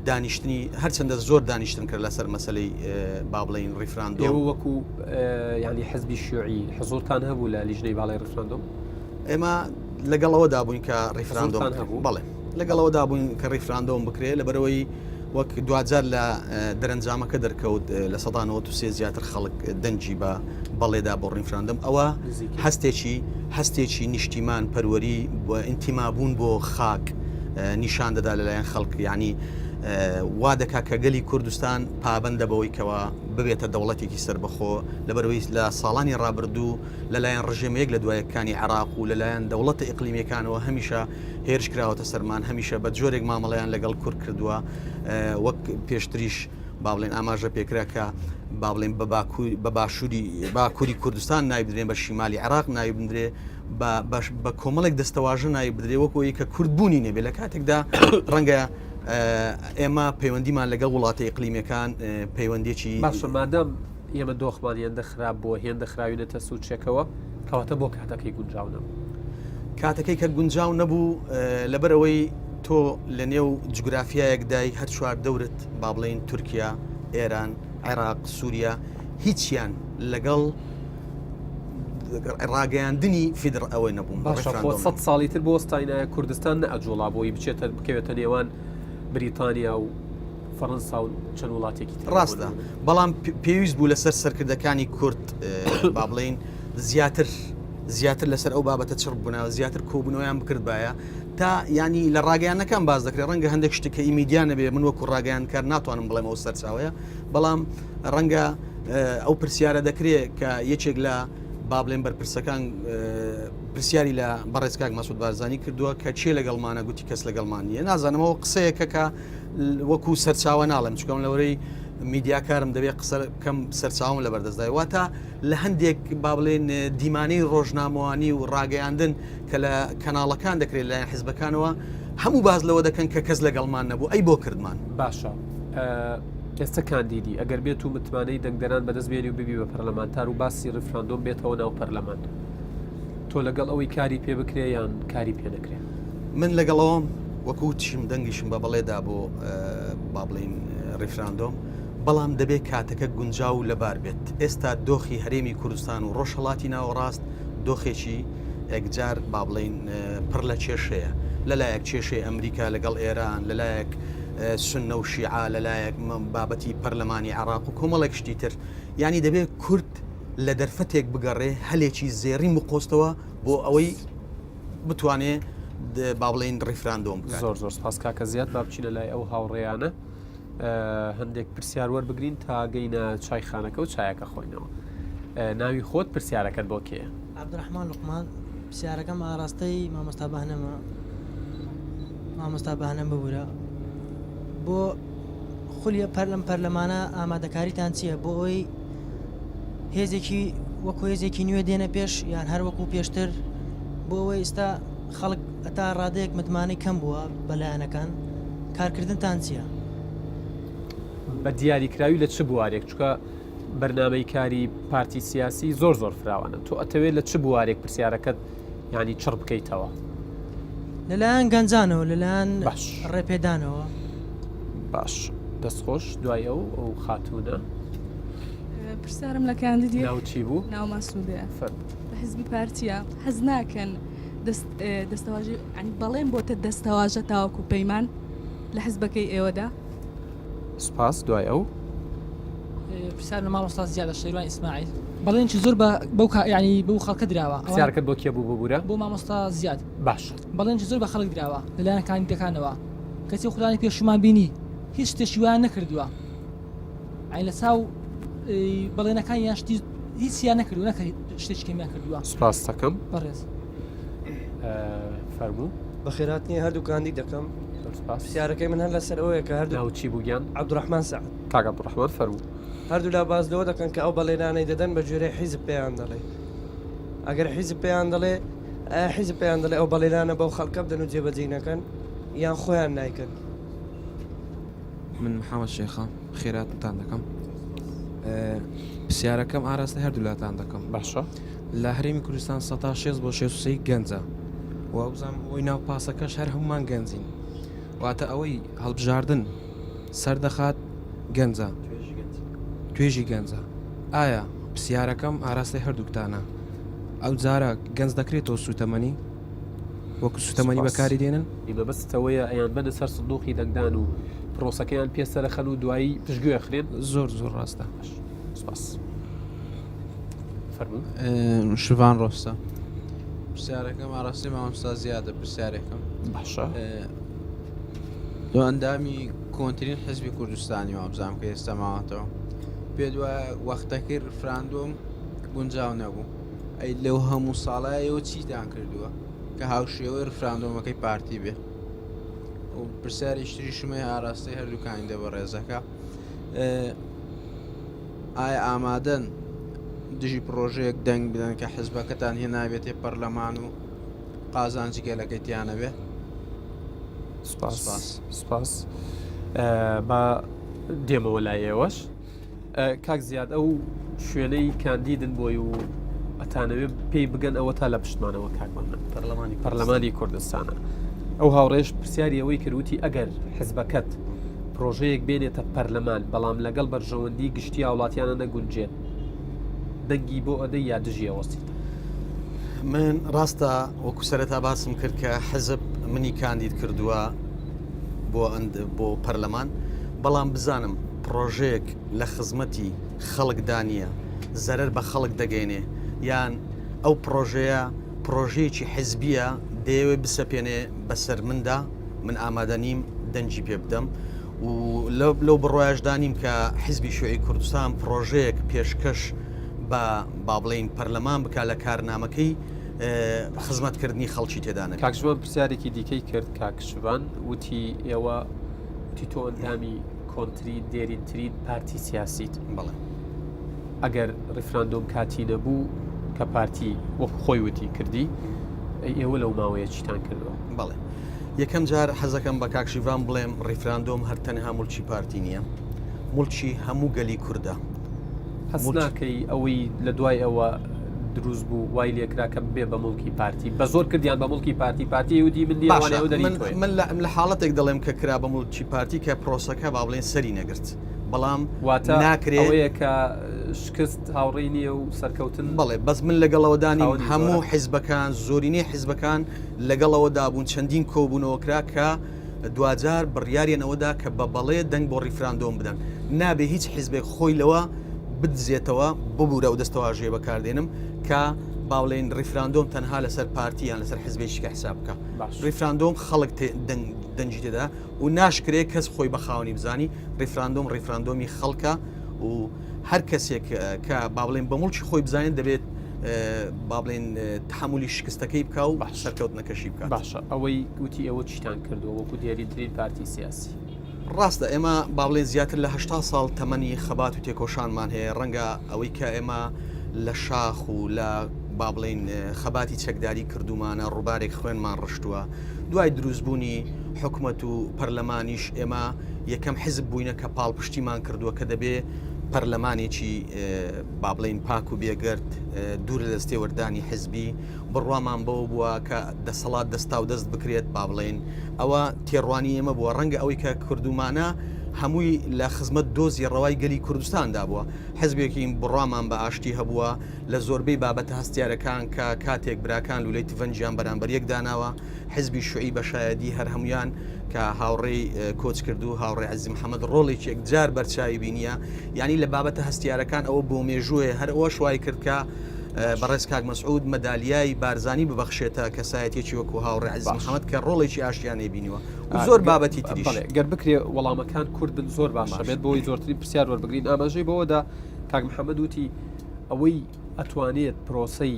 دانیشتنی هەرچەندە زۆر دانیشتن کرد لەسەر مەسلەی با بڵین ڕیفراندۆم وەکو ینی حزبی شیوعی حزورتان هەبوو لە لیژنەی باڵای ڕیفراندۆم ئێمە لەگەڵەوەدا بووین کە ڕیفراندۆم هەبوو بەڵێ لەگەڵەوەدا بووین کە ڕیفراندۆم بکرێت لەبەرەوەی وەک دواجار لە دەرەنجامەکە دەرکەوت 93% زیاتر خەڵک دەنگی بە بەڵێدا بۆ ڕیفراندەم ئەوە هەستێکی هەستێکی نیشتیمان پەروەری ئینتیمابوون بۆ خاک نیشان دەدا لەلایەن خەڵک ینی وا دەکا کە گەلی کوردستان پابندە بەوەی کەوا ببێتە دەوڵەتێکی سربەخۆ لەبەرەوەی لە ساڵانی ڕابردوو لەلایەن ڕژێمە یەک لە دوایەکانی عراق و لەلایەن دەوڵەتە ئیقلیمیەکانەوە هەمیشە هێرش کراوەتە سەرمان هەمیشە بە جۆرێک مامەڵەیان لەگەڵ کورد کردووە وەک پێشتریش با بڵێن ئاماژە پێکرا کە با بڵێن بە بە باشووری باکووری کوردستان ناوی بدرێن بە شیمالی عراق ناوی بدرێ بە کۆمەڵێک دەستەواژە ناوی بدرێ وەکۆی کە کورد بوونی نەبێ لە کاتێکدا ڕەنگە ئێمە پەیوەندیمان لەگەڵ وڵاتە ئیقلیمەکان پەیوەندێکی باشە مادام ئێمە دۆخمان هێندە خراپ بووە، هێندە خراوینەتە سوچێکەوە، کەواتە بۆ کاتەکەی گونجاو نەبوو؟ کاتەکەی کە گونجاو نەبوو لەبەرئەوەی تۆ لە نێو جوگرافیایەکدای هەر چوار دەورت با بڵێین تورکیا، ئێران، عێراق، سووریا هیچیان لەگەڵ ڕاگەیاندنی فیدڕ ئەوەی نەبوون. باشە خۆ سەد ساڵی تر بوەستاینایە کوردستان نەئەجوڵا بۆی بچێتە بکەوێتە نێوان بریتانیا و فەڕەنسا و چەند وڵاتێکی تر. ڕاستە، بەڵام پێویست بوو لەسەر سەرکردەکانی کورد با بڵێین زیاتر زیاتر لەسەر ئەو بابەتە چڕ ببوونەوە، زیاتر کۆبوونەوەیان بکردبایە تا ینی لە ڕاگەیانەکان باس دەکرێت ڕەنگە هەندێک شتێک کە ئی میدیا نەبێ من وەکو ڕاگەیاندکار ناتوانم بڵێم ئەو سەرچاوەیە بەڵام ڕەنگە ئەو پرسیارە دەکرێت کە یەکێک لە با بڵێن بەرپرسەکان پرسیاری لە بەڕێز کاک مەسعود بارزانی کردووە کە کێ لەگەڵمانە گوتی کەس لەگەڵمان نییە نازانمەوە قسەیەکە کە وەکو سەرچاوە ناڵێم چکەم لەوەی میدیاکارم دەبێت قسە بکەم سەرچاوم لە بەردەستدای واتە لە هەندێک با بڵێن دیمانەی ڕۆژنامەوانی و ڕاگەیاندن کە لە کەناڵەکان دەکرێت لایەن حزبەکانەوە هەموو باز لەوە دەکەن کە کەس لەگەڵمان نەبوو ئەی بۆ کردمان باشە ئێستا کاندیدی ئەگەر بێت و متمانەی دەنگدەران بەدەست بێنی و ببی بە پەرلەمانتار و باسی ڕیفراندۆم بێتەوە ناو پەرلەمان تۆ لەگەڵ ئەوەی کاری پێ بکرێ یان کاری پێ نەکرێ؟ من لەگەڵەوەم وەکو وتیشم دەنگیشم بە بەڵێ دا بۆ با بڵێین ڕیفراندۆم بەڵام دەبێت کاتەکە گونجاو و لەبار بێت ئێستا دۆخی هەرێمی کوردستان و ڕۆژهەڵاتی ناوەڕاست دۆخێکی ئێکجار با بڵێین پڕ لە کێشەیە لەلایەک کێشەی ئەمریکا لەگەڵ ئێران لەلایەک سنە و شیعە لەلایەک بابەتی پەرلەمانی عێراق و کۆمەڵێک شتی تر یانی دەبێت کورد لە دەرفەتێک بگەڕێ هەلێکی زێڕین بقۆستەوە بۆ ئەوەی بتوانێ با بڵێین ڕیفراندۆم بکات. زۆر زۆر سپاس کاکە زیاد با بچینە لای ئەو هاوڕێیانە هەندێک پرسیار وەربگرین تا گەینە چایخانەکە و چایەکە خۆینەوە ناوی خۆت پرسیارەکەت بۆ کێیە؟ عەبدولڕەحمان لوقمان، پرسیارەکەم ئاراستەی مامۆستا بەهنەمە، مامۆستا بەهنەم ببورە بۆ خولی پەرلەم پەرلەمانە ئامادەکاریتان چییە بۆ ئەوەی هێزێکی وەکو هێزێکی نوێ دێنە پێش یان هەر وەکو پێشتر بۆ ئەوەی ئێستا خەڵک ئەتا ڕادەیەک متمانەی کەم بووە بە لایەنەکان کارکردنتان چییە؟ بە دیاریکراوی لە چ بوارێک چکە بەرنامەی کاری پارتی سیاسی زۆر زۆر فراوانە تۆ ئەتەوێت لە چ بوارێک پرسیارەکەت ینی چڕ بکەیتەوە؟ لەلایەن گەنجانەوە لەلایەن باش ڕێپێدانەوە. باش دەست خۆش دوای ئەو ئەو خاتوونە. پرسیارم لە کاندیدی ناو چی بوو؟ ناو مەسعودەیە فەرموو. لە حزبی پارتیە حەز ناکەن دەست دەستەواژەی یانی بەڵێن بۆتە دەستەواژە تاوەکو پەیمان لە حزبەکەی ئێوەدا؟ سوپاس دوای ئەو. پرسیار لە مامۆستا زیادە شێروان ئیسماعیل بەڵێنی زۆر بە بەو ینی بەو خەڵکە دراوە پرسیارەکەت بۆ کێ بوو ببورە بۆ مامۆستا زیاد باشە بەڵێنی زۆر بە خەڵک دراوە لەلایەن کاندیدەکانەوە. کەچی خولانی پێشومان بینی هیچ شتێکی وایان نەکردووە ئەین لە چاو بەڵێنەکان یان شتی هیچیان نەکردو نەکە شتێکی کەمیان کردووە. سپاست دەکەم. بەڕێز. فەرموو. بەخێرهاتنی هەردوو کاندید دەکەم. زۆر سپاس. پرسیارەکەی من هەر لەسەر ئەوەیە کە هەردوو. ناوت چی بوو گیان؟ عەبدوڕەحمان سەعد. کاک عەبدوڕەحمان فەرموو. هەردوولا باس لەوە دەکەن کە ئەو بەڵێنانەی دەدەن بە گوێرەی حیزب پێیان دەڵێ. ئەگەر حیزب پێیان دەڵێ، ئایا حیزب پێیان دەڵێ ئەو بەڵێنانە بەو خەڵکە بدەن و جێبەجێی نەکەن یان خۆیان نایکەن؟ من محەمەد شێخە خێراتتان دەکەم پرسیارەکەم ئاراستەی هەردوولاتان دەکەم باشە لە هەرێمی کوردستان سەتا شێست بۆ شێست گەنجە و بزانام ئەوەی ناو پاسەکەش هەر هەمومان گەنجین واتە ئەوەی هەڵبژاردن سەردەخات گەنجە توێژی گەنجە ئایا پرسیارەکەم ئاراستەی هەردووکتانە ئەو جارە گەنج دەکرێتەوە سوتەمەنی وەکو سوتەمەنی بەکاری دێنن؟ ی مەبەستت ئەوەیە ئەیانبەنە سەر سندوقی دەنگدان و پرۆسەکەیان پێ سەرەخەن و دوایی پشتگوێ ئەخرێن؟ زۆر زۆر ڕاستە. باش سپاس. فەرموو. شڤان ڕۆستە پرسیارەکەم ئاراستەی مامۆستا زیادە پرسیارێکم باشە تۆ ئەندامی کۆنترین حزبی کوردستانی وابزانم کە ئێستا ماوەتەوە پێت وایە وەختەکەی ڕفراندۆم گونجاو نەبوو ئەی لەو هەموو ساڵە ئێوە چیتان کردووە کە هاوشێوەی ڕفراندۆمەکەی پارتی بێ و پرسیارێکی تریشم هەیە ئاراستەی هەردوو کاندیدە بەڕێزەکە ئایا ئامادەن دژی پرۆژەیەک دەنگ بدەن کە حزبەکەتان هێنابێتێ پەرلەمان و قازانجی گەلەکەی تیانەبێ سپاس سپاس با دێمەوە لای ئێوەش کاک زیاد ئەو شوێنەی کاندیدن بۆی و ئەتانەوێ پێی بگەن ئەوە تا لە پشتمانەوە کاک بەهمەن پەرلەمانی پەرلەمانی کوردستانە ئەو هاوڕێش پرسیاری ئەوەی کرد وتی ئەگەر حزبەکەت پرۆژەیەک بێنێتە پەرلەمان بەڵام لەگەڵ بەرژەوەندی گشتی هاوڵاتیانە نەگونجێت دەنگی بۆ ئەدەی یا دژی ئەوەستیت؟ من ڕاستە وەکو سەرەتا باسم کرد کە حزب منی کاندید کردووە بۆ بۆ پەرلەمان بەڵام بزانم پڕۆژەیەک لە خزمەتی خەڵکدا نییە، زەرەر بە خەڵک دەگەینێ، یان ئەو پڕۆژەیە پڕۆژەیەکی حزبییە دەیەوێ بسەپێنێ بەسەر مندا، من ئامادە نیم دەنگی پێ بدەم و لەو بڕوایەشدا نیم کە حزبی شیوعی کوردستان پڕۆژەیەک پێشکەش بە با بڵێین پەرلەمان بکا لە کارنامەکەی خزمەتکردنی خەڵکی تێدا نەبێت. کاک شڤان پرسیارێکی دیکەی کرد، کاک شڤان وتی ئێوە وتی تۆ ئەندامی کۆنترین دێرینترین پارتی سیاسیت. بەڵێ. ئەگەر ڕیفراندۆم کاتی نەبوو کە پارتی وەک خۆی وتی کردی ئەی ئێوە لەو ماوەیە چیتان کردووە؟ بەڵێ. یەکەم جار حەزەکەم بە کاک شیڤان بڵێم ڕیفراندۆم هەر تەنها موڵکی پارتی نییە، موڵکی هەموو گەلی کوردە. هەست ناکەی ئەوەی لە دوای ئەوە دروست بوو وای لێکرا کە ببێ بە موڵکی پارتی بە زۆر کردیان بە موڵکی پارتی پارتی ودی من نییە باشە ئەوانەی ئەو دەری من تۆیە. من لە لە حاڵەتێک دەڵێم کە کرا بە موڵکی پارتی کە پرۆسەکە با بڵێین سەری نەگرت بەڵام واتە ناکرێ ئەوەیە کە شکست هاوڕێی نییە و سەرکەوتن بەڵێ بەس من لەگەڵەوەدا نیم خاوەنی هەموو زۆرە. حیزبەکان زۆرینەی حیزبەکان لەگەڵەوەدا بوون چەندین کۆبوونەوە کرا کە دواجار بڕیاریان ئەوەدا کە بە بەڵێ دەنگ بۆ ڕیفراندۆم بدەن. نابێ هیچ حیزبێک خۆی لەوە بدزێتەوە، ببورە ئەو دەستەواژەیە بەکاردێنم، کە با بڵێین ڕیفراندۆم تەنها لەسەر پارتی یان لەسەر حیزبێکی کە حساب بکا. ڕیفراندۆم خەڵک دەنگی تێدا و ناشکرێ کەس خۆی بە خاوەنی بزانی، ڕیفراندۆم ڕیفراندۆمی خەڵکە و هەر کەسێک کە با بڵێین بە موڵکی خۆی بزانێت دەبێت با بڵێین تەحەمولی شکستەکەی بکا و سەرکەوتنەکەشی بکات. باشە ئەوەی وتی ئێوە چیتان کردووە وەکو دێرینترین پارتی سیاسی؟ ڕاستە ئێمە با بڵێین زیاتر لە 80 ساڵ تەمەنی خەبات و تێکۆشانمان هەیە ڕەنگە ئەوەی کە ئێمە لە شاخ و لە با بڵێین خەباتی چەکداری کردومانە ڕووبارێک خوێنمان ڕشتووە دوای دروستبوونی حکومەت و پەرلەمانیش ئێمە یەکەم حزب بووینە کە پاڵپشتیمان کردووە کە دەبێ پەرلەمانێکی با بڵێین پاک و بێگەرد، دوور لە دەستێوەردانی حزبی، بڕوامان بەوە بووە کە دەسەڵات دەستاودەست بکرێت، با بڵێین ئەوە تێڕوانی ئێمە بووە، ڕەنگە ئەوەی کە کردوومانە هەمووی لە خزمەت دۆزی ڕەوای گەلی کوردستاندا بووە، حزبێکین بڕوامان بە ئاشتی هەبووە لە زۆربەی بابەتە هەستیارەکان کە کاتێک براکان لوولەی تفەنگیان بەرامبەر یەک داناوە، حزبی شوعی بە شایەدی هەر هەموویان کە هاوڕێی کۆچکردوو هاوڕێ عەزیز محەمەد ڕۆڵێکی یەکجار بەرچاوی بینیە یانی لە بابەتە هەستیارەکان ئەوە بۆ مێژووەیە هەر ئەوەش وای کرد کە. بەڕێز کاک مەسعود مەدالیای بارزانی ببەخشێتە کەسایەتێکی وەکو هاوڕێ عەزیز محەممەد کە ڕۆڵێکی ئاشتیانەی بینیوە و زۆر بابەتی تریش. بەڵێ گەر بکرێ وەڵامەکان کورت بن زۆر باشە بێت بۆی زۆرترین پرسیار وەربگرین ئاماژەی بەوەدا کاک محەممەد وتی ئەوەی ئەتوانێت پرۆسەی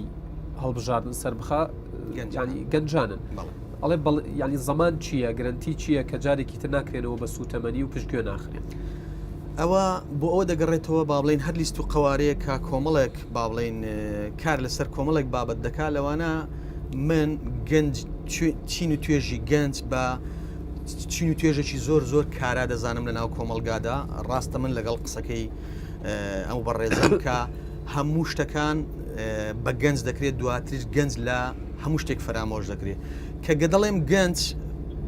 هەڵبژاردن سەربخا گەنجانی گەنجانن ئەڵێ ینی زەمان چییە گرنتی چییە کە جارێکی تر ناکرێنەوە بە سوتەمەنی و پشتگوێ ناخرێن. ئەوە بۆ ئەوە دەگەڕێتەوە با بڵێین هەر لیست و قەوارەیەک کە کۆمەڵێک با بڵێین کار لەسەر کۆمەڵێک بابەت دەکا لەوانە من گەنج چین و توێژی گەنج بە چین و توێژێکی زۆر زۆر کارا دەزانم لە ناو کۆمەلگادا ڕاستە من لەگەڵ قسەکەی ئەو بەڕێزم کە هەموو شتەکان بە گەنج دەکرێت دواتریش گەنج لە هەموو شتێک فەرامۆش دەکرێت کە گەدەڵێم گەنج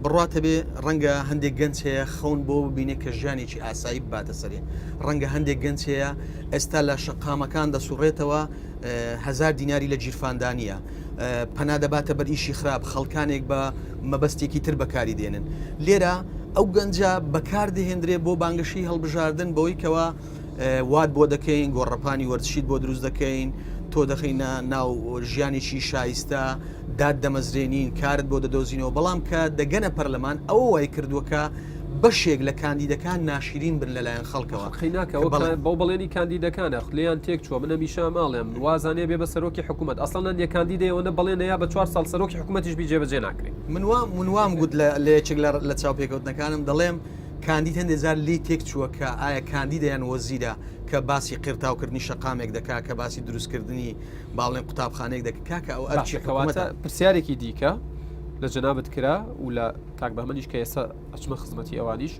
بڕواتە بێ ڕەنگە هەندێک گەنج هەیە خەون بۆ ببینێ کە ژیانێکی ئاسایی بباتە سەرێ ڕەنگە هەندێک گەنج هەیە ئێستا لە شەقامەکان دەسوڕێتەوە هزار دیناری لە گیرفاندا نییە پەنا دەباتە بەر ئیشی خراپ خەڵکانێک بە مەبەستێکی تر بەکاری دێنن لێرە ئەو گەنجە بەکار دەهێندرێ بۆ بانگەشەی هەڵبژاردن بەوەی کەوا وات بۆ دەکەین گۆڕەپانی وەرزشیت بۆ دروست دەکەین تۆ دەخینە ناو ژیانێکی شایستە داد دەمەزرێنین کارت بۆ دەدۆزینەوە بەڵام کە دەگەنە پەرلەمان ئەوە وای کردووە کە بەشێک لە کاندیدەکان ناشرین بن لەلایەن خەڵکەوە قەیناکە بەڵێ. بەو بەڵێنی کاندیدەکانە لێیان تێک چووە من هەمیشە ماڵێم وازانێ بێ بە سەرۆکی حکوومەت ئەسڵەن هەندێ کاندیدەیەوە نە بەڵێنە یا بە چوار ساڵ سەرۆکی حکوومەتیش بی جێبەجێ ناکرێ. من وام من وام گوت لە لە یەکێک لە لە چاوپێکەوتنەکانم دەڵێم کاندید هەندێ جار لێی تێک چووە کە ئایا کاندیدە یان وەزیرە کە باسی قیرتاوکردنی شەقامێک دەکا کە باسی دروستکردنی با بڵێن قوتابخانەیەک دەکا کاکە ئەو ئەرکی باشە کەواتە حکوومەتە. پرسیارێکی دیکە لە جەنابت کرا و لە کاک بەهمەنیش کە ئێستا ئەچمە خزمەتی ئەوانیش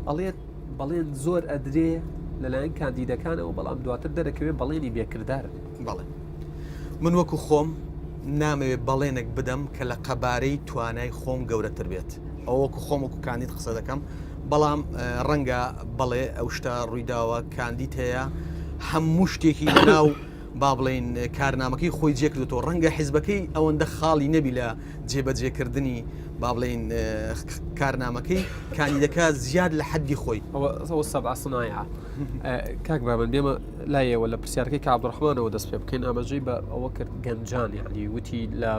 ئەڵێت بەڵێن زۆر ئەدرێ لەلایەن کاندیدەکانەوە بەڵام دواتر دەرەکەوێت بەڵێنی بێکردارن. بەڵێ من وەکو خۆم نامەوێت بەڵێنێک بدەم کە لە قەبارەی توانای خۆم گەورەتر بێت ئەوە وەکو خۆم وەکو کاندید قسە دەکەم بەڵام ڕەنگە بەڵێ ئەو شتە ڕوویداوە کاندید هەیە هەموو شتێکی لەناو با بڵێین کارنامەکەی خۆی جێکردێتەوە ڕەنگە حیزبەکەی ئەوەندە خاڵی نەبی لە جێبەجێکردنی با بڵێین کارنامەکەی کاندیدەکە زیاد لە حەدی خۆی. ئەوە سەبع سنایعە کاک بابن بێمە لایەوە لە پرسیارەکەی کاک عەبدوڕەحمانەوە دەست پێ بکەین ئاماژەی بە ئەوە کرد گەنجان یعنی وتی لە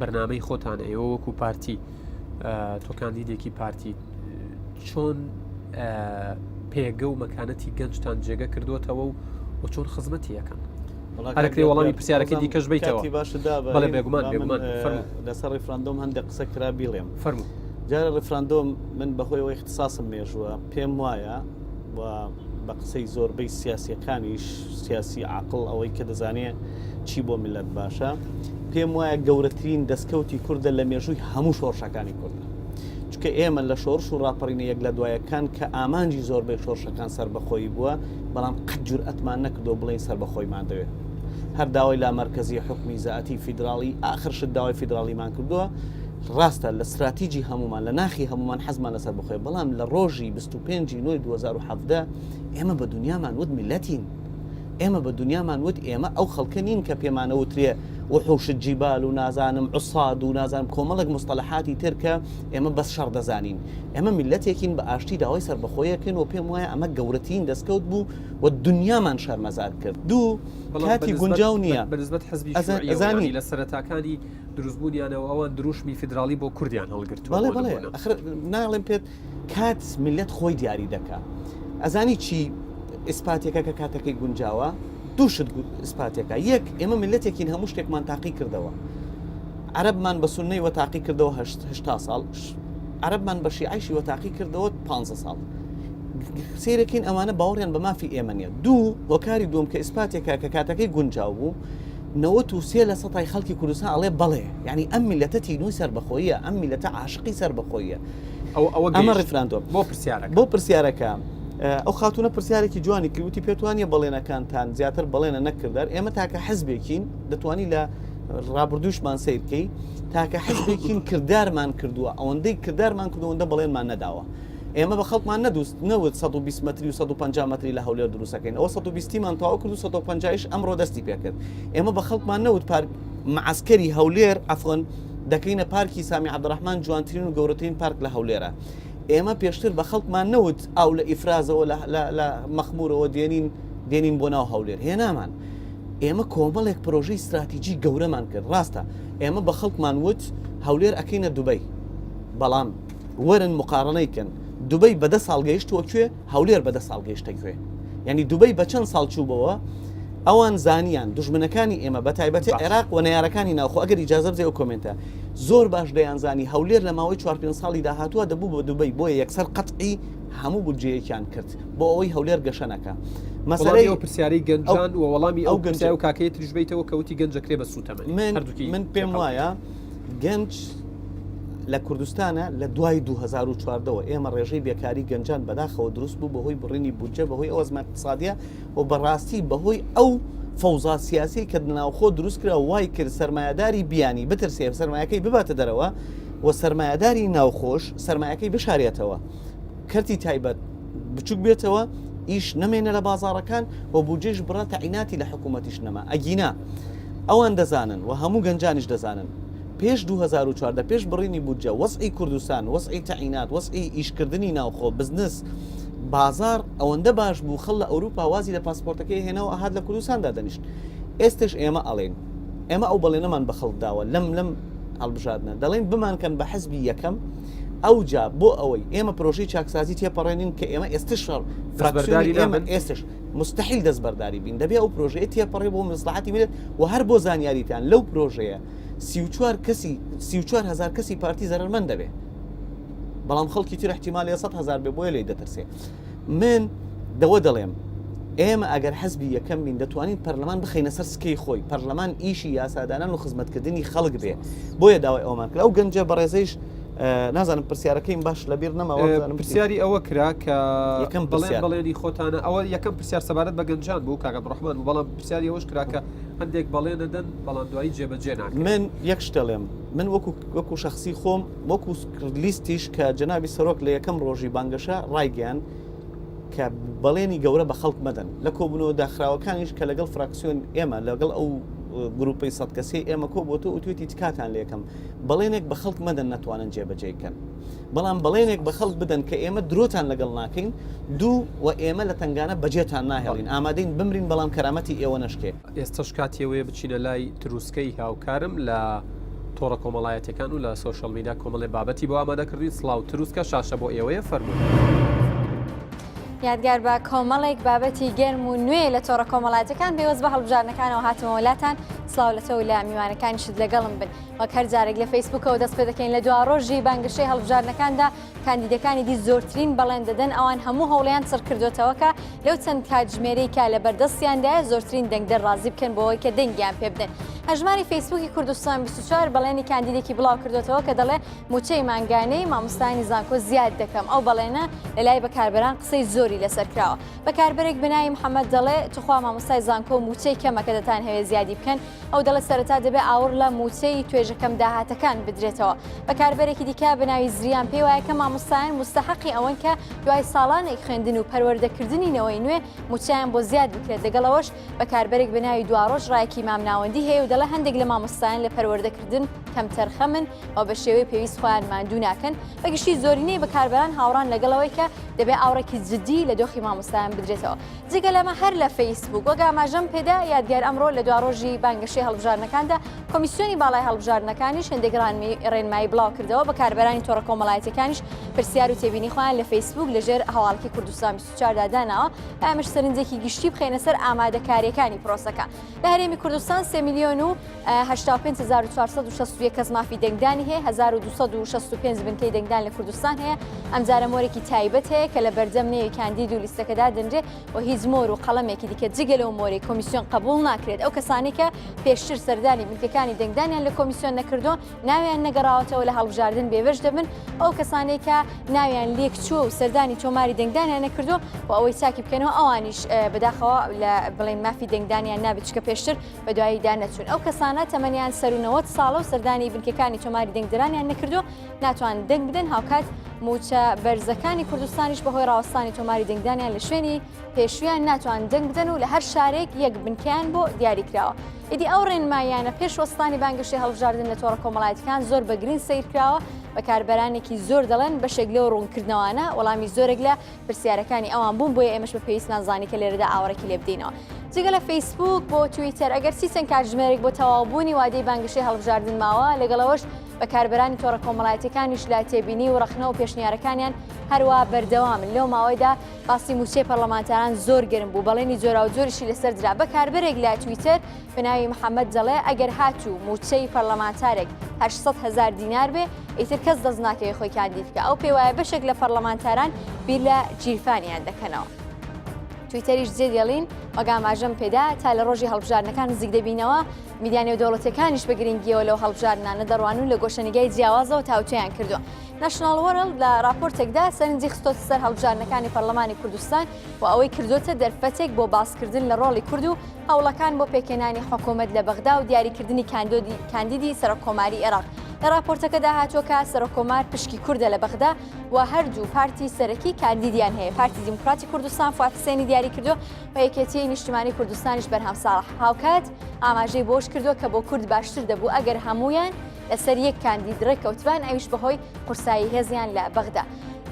بەرنامەی خۆتان ئێوە وەکو پارتی تۆ کاندیدێکی پارتی چۆن پێگە و مەکانەتی گەنجتان جێگە کردوتەوە و و چۆن خزمەتی یەکەن هەرکرێ وەڵامی پرسیارەکەی دیکەش بیتەوە بەڵێ بێگومان بێگومان لەسەر ڕیفراندۆم هەندێک قسە کرا بیڵێم فەرموو جارە ڕیفراندۆم من بەهۆی ئەوەی اختصاصم مێژووە پێم وایە و بە قسەی زۆربەی سیاسیەکانیش سیاسی عقل ئەوەی کە دەزانێ چی بۆ میلەت باشە پێم وایە گەورەترین دەستکەوتی کوردە لە مێژووی هەموو شۆڕشەکانی کوردە چونکە ئێمە لە شۆڕش و ڕاپەڕینە یەک لە دوایەکان کە ئامانجی زۆربەی شۆڕشەکان سەربەخۆیی بووە، بەڵام قەت جورئەتمان نەکردووە بڵێین سەربەخۆیمان دەوێت. هەر داوای لامەرکەزی، حوکمی زاتی، فیدراڵی، ئاخر شت داوای فیدراڵیمان کردووە. ڕاستە لە ستراتیجی هەموومان، لە ناخی هەموومان حەزمان لە سەربەخۆیە، بەڵام لە ڕۆژی 25 ی نۆی 2017 ئێمە بە دونیامان وت میللەتین. ئێمە بە دونیامان وت ئێمە ئەو خەڵکە نین کە پێمانەوترێ وحوش الجبال و نازانم عصاد و نازانم کۆمەڵێک مستەلەحاتی تر کە ئێمە بەس شەڕ دەزانین. ئێمە میللەتێکین بە ئاشتی داوای سەربەخۆیی ئەکەین و پێم وایە ئەمە گەورەترین دەستکەوت بوو و دونیامان شەرمەزار کرد. دوو، بەڵام کاتی بە نسبەت گونجاو نییە. بە نسبەت حزبی ئەزا شیوعیەوە ئەزانی. یانی لە سەرەتاکانی دروستبوونیانەوە ئەوان دروشمی فیدراڵی بۆ کوردیان هەڵگرتووە بەڵێ بۆ بەڵێ نموونە. ئەخر ناڵێم پێت کات میللەت خۆی دیاری دەکا. ئەزانی چی ئیسپاتێکە کە کاتەکەی گونجاوە؟ دوو شت ئیسپاتێکە. یەک، ئێمە میللەتێکین هەموو شتێکمان تاقی کردەوە. عەرەبمان بە سوننەی وە تاقی کردەوە هەشتا ساڵ، عەرەبمان بە شیعەیشی وە تاقی کردەوە پانزە ساڵ. سەیرەکەین ئەوانە باوەڕیان بە مافی ئێمە نییە. دوو، هۆکاری دووەم کە ئیسپاتێکە کە کاتەکەی گونجاو بوو، 93 لە سەتای خەڵکی کوردستان ئەڵێ بەڵێ، یانی ئەم میللەتە تینووی سەربەخۆییە، ئەم میللەتە عاشقی سەربەخۆییە. ئەوە ئەوە ئەمە گەیشت. ڕیفراندۆم. بۆ پرسیارەکە. بۆ پرسیارەکە. ئەو خاتوونە پرسیارێکی جوانی کرد وتی پێت وانییە بەڵێنەکانتان زیاتر بەڵێنە نەک کردار ئێمە تاکە حزبێکین دەتوانی لە ڕابردووشمان سەیر بکەی تاکە حزبێکین کردارمان کردووە ئەوەندەی کردارمان کردووە ئەوەندە بەڵێنمان نەداوە ئێمە بە خەڵکمان نەدوست نەوت 120 مەتری و 150 مەتری لە هەولێر دروستەکەین ئەوە 120 مان تەواو کرد و 150 ئەمڕۆ دەستی پێکرد ئێمە بە خەڵکمان نەوت پارک معسکەری هەولێر عەفوەن دەکەینە پارکی سامی عەبدوڕەحمان جوانترین و گەورەترین پارک لە هەولێرە. ئێمە پێشتر بە خەڵکمان نەوت ئاو لە ئیفرازەوە لە مەخمورەوە دێنین دێنین بۆ ناو هەولێر هێنامان. ئێمە کۆمەڵێک پرۆژەی ستراتیجی گەورەمان کرد ڕاستە ئێمە بە خەڵکمان وت هەولێر ئەکەینە دوبەی بەڵام وەرن مقارنەی کەن دوبەی بە دە ساڵ گەیشتووە کوێ هەولێر بە دە ساڵ گەیشتە کوێ یعنی دوبەی بە چەند ساڵ چوو بەوە ئەوان زانیان دژمنەکانی ئێمە بە تایبەتی عێراق و نەیارەکانی ناوخۆ ئەگەر ئیجازە بدەی ئەو comment ە زۆر باش دەیانزانی هەولێر لە ماوەی چوار پێنج ساڵی داهاتووە دەبوو بە دوبەی بۆیە یەکسەر قەتعی هەموو بودجەیەکیان کرد بۆ ئەوەی هەولێر گەشە نەکا. مەسەلەی ئەو پرسیارەی گەنجان و وەڵامی ئەو گەنجە و کاکەی تریش بیتەوە کە وتی گەنج دەکرێ بە سووتەمەنی. من من پێم وایە گەنج لە کوردستانە لە دوای 2014ەوە ئێمە ڕێژەی بێکاری گەنجان بەداخەوە دروست بوو بەهۆی بڕینی بودجە بەهۆی ئەو ئەزمە اقتصادیە و بەڕاستی بەهۆی ئەو فەوزا سیاسی کە ناوخۆ دروست کرا وای کرد سەرمایەداری بیانی بترسێ سەرمایەکەی بباتە دەرەوە و سەرمایەداری ناوخۆش سەرمایەکەی بشارێتەوە کەرتی تایبەت بچوک بێتەوە ئیش نەمێنە لە بازاڕەکان و بودجەیش بڕە تەعیناتی لە حکوومەتیش نەما ئەگینا ئەوان دەزانن و هەموو گەنجانیش دەزانن پێش 2014 پێش بڕینی بودجە وەزعی کوردستان وەزعی تەعینات وەزعی ئیشکردنی ناوخۆ بزنس بازار ئەوەندە باش بوو خەڵ لە ئەوروپا وازی لە پاسپۆرتەکەی هێناوە ئەهات لە کوردستان دادەنیشت ئێستش ئێمە ئەڵێن ئێمە ئەو بەڵێنەمان بە خەڵک داوە لەم لەم هەڵبژاردنە دەڵێن بمانکەن بە حزبی یەکەم ئەوجا بۆ ئەوەی ئێمە پرۆژەی چاکسازی تێپەڕێنین کە ئێمە ئێستش شەڕ فراکسیۆنی ئێمە ئێستش مستحیل دەستبەرداری بین دەبێ ئەو پرۆژەیە تێپەڕێ بۆ مەسڵەحەتی میللەت و هەر بۆ زانیاریتان لەو پرۆژەیە 34 کەسی 34 هزار کەسی پارتی زەرەرمەند دەبێ بەڵام خەڵکی تر احتیمالە 100 هزار بێ بۆیە لێی دەترسێ من دەوە دەڵێم ئێمە ئەگەر حزبی یەکەم بین دەتوانین پەرلەمان بخەینە سەر سکەی خۆی پەرلەمان ئیشی یاسادانان و خزمەتکردنی خەڵک بێ بۆیە داوای ئەومان کرد ئەو گەنجە بەڕێزەیش نازانم پرسیارەکەیم باش لەبیر نەماوە پرسیاری ئەوە کرا کە یەکەم بەڵێن بەڵێنی خۆتانە ئەوە یەکەم پرسیار سەبارەت بە گەنجان بوو کاک عەبدوڕەحمان بوو بەڵام پرسیاری ئەوەش کرا کە هەندێک بەڵێن دەدەن بەڵام دوایی جێبەجێ ناکرێت. من یەک شت دەڵێم من وەکو وەکو شەخسی خۆم وەکو لیستیش کە جەنابی سەرۆک لە یەکەم ڕۆژی بانگەشە ڕایگەیان کە بەڵێنی گەورە بە خەڵک مەدەن لە کۆبوونەوە داخراوەکانیش کە لەگەڵ فراکسیۆن ئێمە لەگەڵ ئەو گروپەی سەد کەسی ئێمە کۆبووەوە وتوێتی تکاتان لێکەم بەڵێنێک بە خەڵک مەدەن نەتوانن جێبەجێی کەن بەڵام بەڵێنێک بە خەڵک بدەن کە ئێمە درۆتان لەگەڵ ناکەین دوو و ئێمە لە تەنگانە بەجێتان ناهێڵین ئامادەین بمرین بەڵام کەرامەتی ئێوە نەشکێ. ئێستەش کاتی ئەوەیە بچینە لای تروسکەی هاوکارم لە تۆڕە کۆمەڵایەتیەکان و لە social media کۆمەڵێ بابەتی بۆ ئامادە کردوین سڵاو تروسکە شاشە بۆ ئێوەیە فەرموون. یادگار بە کۆمەڵێک بابەتی گەرم و نوێ لە تۆڕە کۆمەڵایەتەکان پەیوەست بە هەڵبژاردنەکانەوە هاتمەوە لاتان سڵاو لە تۆ و لە میوانەکانیشت لەگەڵم بن وەک هەر جارێک لە فەیسبوکەوە دەست پێ دەکەین لە دوا ڕۆژی بانگەشەی هەڵبژاردنەکاندا کاندیدەکانی دی زۆرترین بەڵێن دەدەن ئەوان هەموو هەوڵیان چڕ کردوێتەوە کە لەو چەند کاتژمێرەی کە لە بەردەستیاندایە زۆرترین دەنگدەر ڕازی بکەن بۆ ئەوەی کە دەنگیان پێ بدەن هەژماری فەیسبوکی کوردستان 24 بەڵێنی کاندیدێکی بڵاو کردوێتەوە کە دەڵێ مووچەی مانگانەی مامۆستایانی زانکۆ زیاد دەکەم، ئەو بەڵێنە لەلای بەکاربەران قسەی زۆری لەسەر کراوە. بەکاربەرێک بەناوی محەمەد دەڵێ، توخوا مامۆستای زانکۆ مووچەی کەمە کە دەتانهەوێ زیادی بکەن، ئەو دەڵێ سەرەتا دەبێ ئاوڕ لە مووچەی توێژە کەمداهاتەکان بدرێتەوە. بەکاربەرێکی دیکە بەناوی زریان پێی وایە کە مامۆستایان موستەحەقی ئەوەن کە دوای ساڵانێک خوێندن و پەروەردەکردنی نەوەی نوێ مووچەیان بۆ زیاد بکرێت، لەگەڵ ئەوەش بەکاربەرێک بەناوی دواڕۆژ ڕایەکی مامناوەندی هەیە و دەڵێ هەندێک لە مامۆستایان لە پەروەردەکردن کەمتەرخەمن و بە شێوەی پێویست خۆیان ماندوو ناکەن، بە گشتی زۆرینەی بەکاربەران هاوڕان لەگەڵ ئەوەی کە دەبێ ئاوڕێکی جددی لە دۆخی مامۆستایان بدرێتەوە. جگە لەمە هەر لە فەیسبووک وەک ئاماژەم پێدا یادگار ئەمڕۆ لە دواڕۆژی بانگەشەی هەڵبژاردنەکاندا کۆمیسیۆنی باڵای هەڵبژاردنەکانیش هەندێک ڕێنمایی بڵاو کردەوە بەکاربەرانی تۆڕە کۆمەڵایەتیەکانیش پرسیار و تێبینی خۆیان لە فەیسبووک لەژێر هەواڵکی کوردستان 24 دا داناوە ئەمەش سەرنجێکی گشتی بخەینە سەر ئامادەکاریەکانی پرۆسەکە لە هەرێمی کوردستان 3 میلیۆن و 85461 کەس مافی دەنگدانی هەیە 1265 بنکەی دەنگدان لە کوردستان هەیە ئەمجارە مۆرێکی تایبەت هەیە کە لە بەردەم نێوی کاندید و لیستەکەدا دەنرێ و هیچ مۆر و قەڵەمێکی دیکە جگە لەو مۆرەی کۆمیسیۆن قبوڵ ناکرێت ئەو کەسانی کە پێشتر سەردانی بنکەکانی دەنگدانیان لە کۆمیسیۆن نەکردووە ناویان نەگەڕاوەتەوە لە هەڵبژاردن بێبەش دەبن، ئەو کەسانەی کە ناویان لێک چووە و سەردانی تۆماری دەنگدانیان نەکردووە و ئەوەی چاکی بکەنەوە ئەوانیش بەداخەوە لە بڵێن مافی دەنگدانیان نابێت چکە پێشتر بەدواییدا نەچوون ئەو کەسانە تەمەنیان سەر و 90 ساڵە و سەردانی بنکەکانی تۆماری دەنگدەرانیان نەکردووە ناتوان دەنگ بدەن هاوکات موچە بەرزەکانی کوردستانیش بەهۆی ڕاوەستانی تۆماری دەنگدانیان لە شوێنی پێشویان ناتوان دەنگ بدەن و لە هەر شارێک یەک بنکەیان بۆ دیاری کراوە. ئیدی ئەو ڕێنماییانە پێش وەستانی بانگەشەی هەڵبژاردن لە تۆڕە کۆمەڵایەتیەکان زۆر بە گرنگ سەیر کراوە، بەکاربەرانێکی زۆر دەڵێن بەشێک لەو ڕوونکردنەوانە وەڵامی زۆرێک لە پرسیارەکانی ئەوان بوون، بۆیە ئێمەش بە پێویستمان زانی کە لێرەدا ئاوڕێکی لێ بدەینەوە. جگە لە فەیسبووک بۆ تویتەر ئەگەرچی چەند کاتژمێرێک بۆ تەواوبوونی وادەی بانگەشەی هەڵبژاردن ماوە، لەگەڵ ئەوەش بەکاربەرانی تۆڕە کۆمەڵایەتیەکانیش لە تێبینی و ڕەخنە و پێشنیارەکانیان هەروا بەردەوامن. لەو ماوەیدا باسی مووچەی پەرلەمانتاران زۆر گەرم بوو، بەڵێنی جۆراوجۆریشی لەسەر درا. بەکاربەرێک لە تویتەر بە ناوی محەمەد دەڵێ، ئەگەر هاتوو مووچەی پەرلەمانتارێک 800 هەزار دینار بێ، ئیتر کەس دەست ناکەوێ خۆی کاندید بکا. ئەو پێیوایە بەشێک لە پەرلەمانتاران بیر لە گیرفانیان دەکەنەوە. تویتەریش جێ دێڵین، وەک ئاماژەم پێدا تا لە ڕۆژی هەڵبژاردنەکان نزیک دەبینەوە، میدیا نێودەوڵەتیەکانیش بە گرنگیەوە لەو هەڵبژاردنانە دەڕوانن و لە گۆشەنیگای جیاوازەوە تاوتوێیان کردووە. ناشناڵ وۆرڵد لە ڕاپۆرتێکدا سەرنجی خستۆتە سەر هەڵبژاردنەکانی پەرلەمانی کوردستان و ئەوەی کردۆتە دەرفەتێک بۆ باسکردن لە ڕۆڵی کورد و هەوڵەکان بۆ پێکهێنانی حکوومەت لە بەغدا و دیاریکردنی کاندیدی سەرۆککۆماری عێراق. لە ڕاپۆرتەکەدا هاتووە کە سەرۆککۆمار پشکی کوردە لە بەغدا و هەردوو پارتی سەرەکی کاندیدیان هەیە، پارتی دیموکراتی کوردستان فواد حسێنی دیاری کردووە و یەکێتیی نیشتیمانی کوردستانیش بەرهەم ساڵح. هاوکات ئاماژەی بەوەش کردووە کە بۆ کورد باشتر دەبوو ئەگەر هەموویان لەسەر یەک کاندید ڕێککەوتبان، ئەویش بەهۆی قورسایی هێزیان لە بەغدا.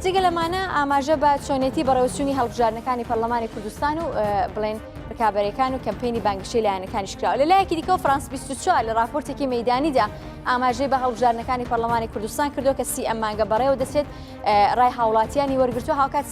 جگە لەمانە ئاماژە بە چۆنێتی بەڕێوەچوونی هەڵبژاردنەکانی پەرلەمانی کوردستان و بڵێن ڕکابەرەکان و کەمپینی بانگەشەی لایەنەکانیش کراوە. لە لایەکی دیکەوە فرانس 24 لە ڕاپۆرتێکی مەیدانیدا ئاماژەی بە هەڵبژاردنەکانی پەرلەمانی کوردستان کردووە کە سی ئەم مانگە بەڕێوە دەچێت ڕای هاوڵاتیانی وەرگرتووە هاوکات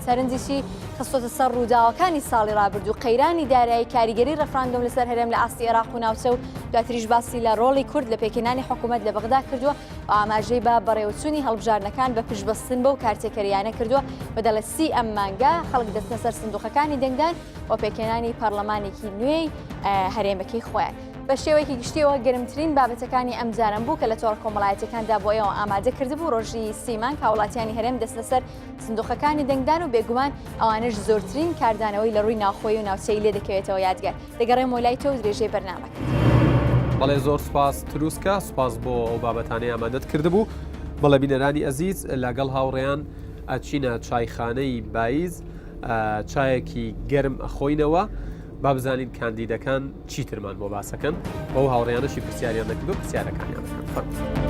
سەرنجیشی خستۆتە سەر ڕووداوەکانی ساڵی ڕابردوو قەیرانی دارایی کاریگەری ڕفراندۆم لەسەر هەرێم لە ئاستی عێراق و ناوچە و دواتریش باسی لە ڕۆڵی کورد لە پێکهێنانی حکوومەت لە بەغدا کردووە و ئاماژەی بە بەڕێوەچوونی هەڵبژاردنەکان بە پشتبەستن بەو کارتێکەرییانە کردووە و دەڵێت سی ئەم مانگە خەڵک دەچنە سەر سندوقەکانی دەنگدان و پێکهێنانی پەرلەمانێکی نوێی هەرێمەکەی خۆیان. بە شێوەیەکی گشتیەوە گەرمترین بابەتەکانی ئەمجارەم بوو کە لە تۆڕە کۆمەڵایەتیەکاندا بۆ ئێوە ئامادە کردبوو ڕۆژی سی مانگ هاوڵاتیانی هەرێم دەچنە سەر سندوقەکانی دەنگدان و بێگومان ئەوانەش زۆرترین کاردانەوەی لە ڕووی ناوخۆیی و ناوچەیی لێ دەکەوێتەوە یادگار دەگەڕێمەوە لای تۆ و درێژەی بەرنامەکەت. بەڵێ زۆر سوپاس تروسکە سوپاس بۆ ئەو بابەتانەی ئامادەت کردبوو. بەڵێ بینەرانی ئەزیز لەگەڵ هاوڕێیان ئەچینە چایخانەی بایز چایەکی گەرم ئەخۆینەوە با بزانین کاندیدەکان چیترمان بۆ باسەکەن بەو هاوڕێیانەشی پرسیاریان نەکردو پرسیارەکانیان دەکەن فەرموو.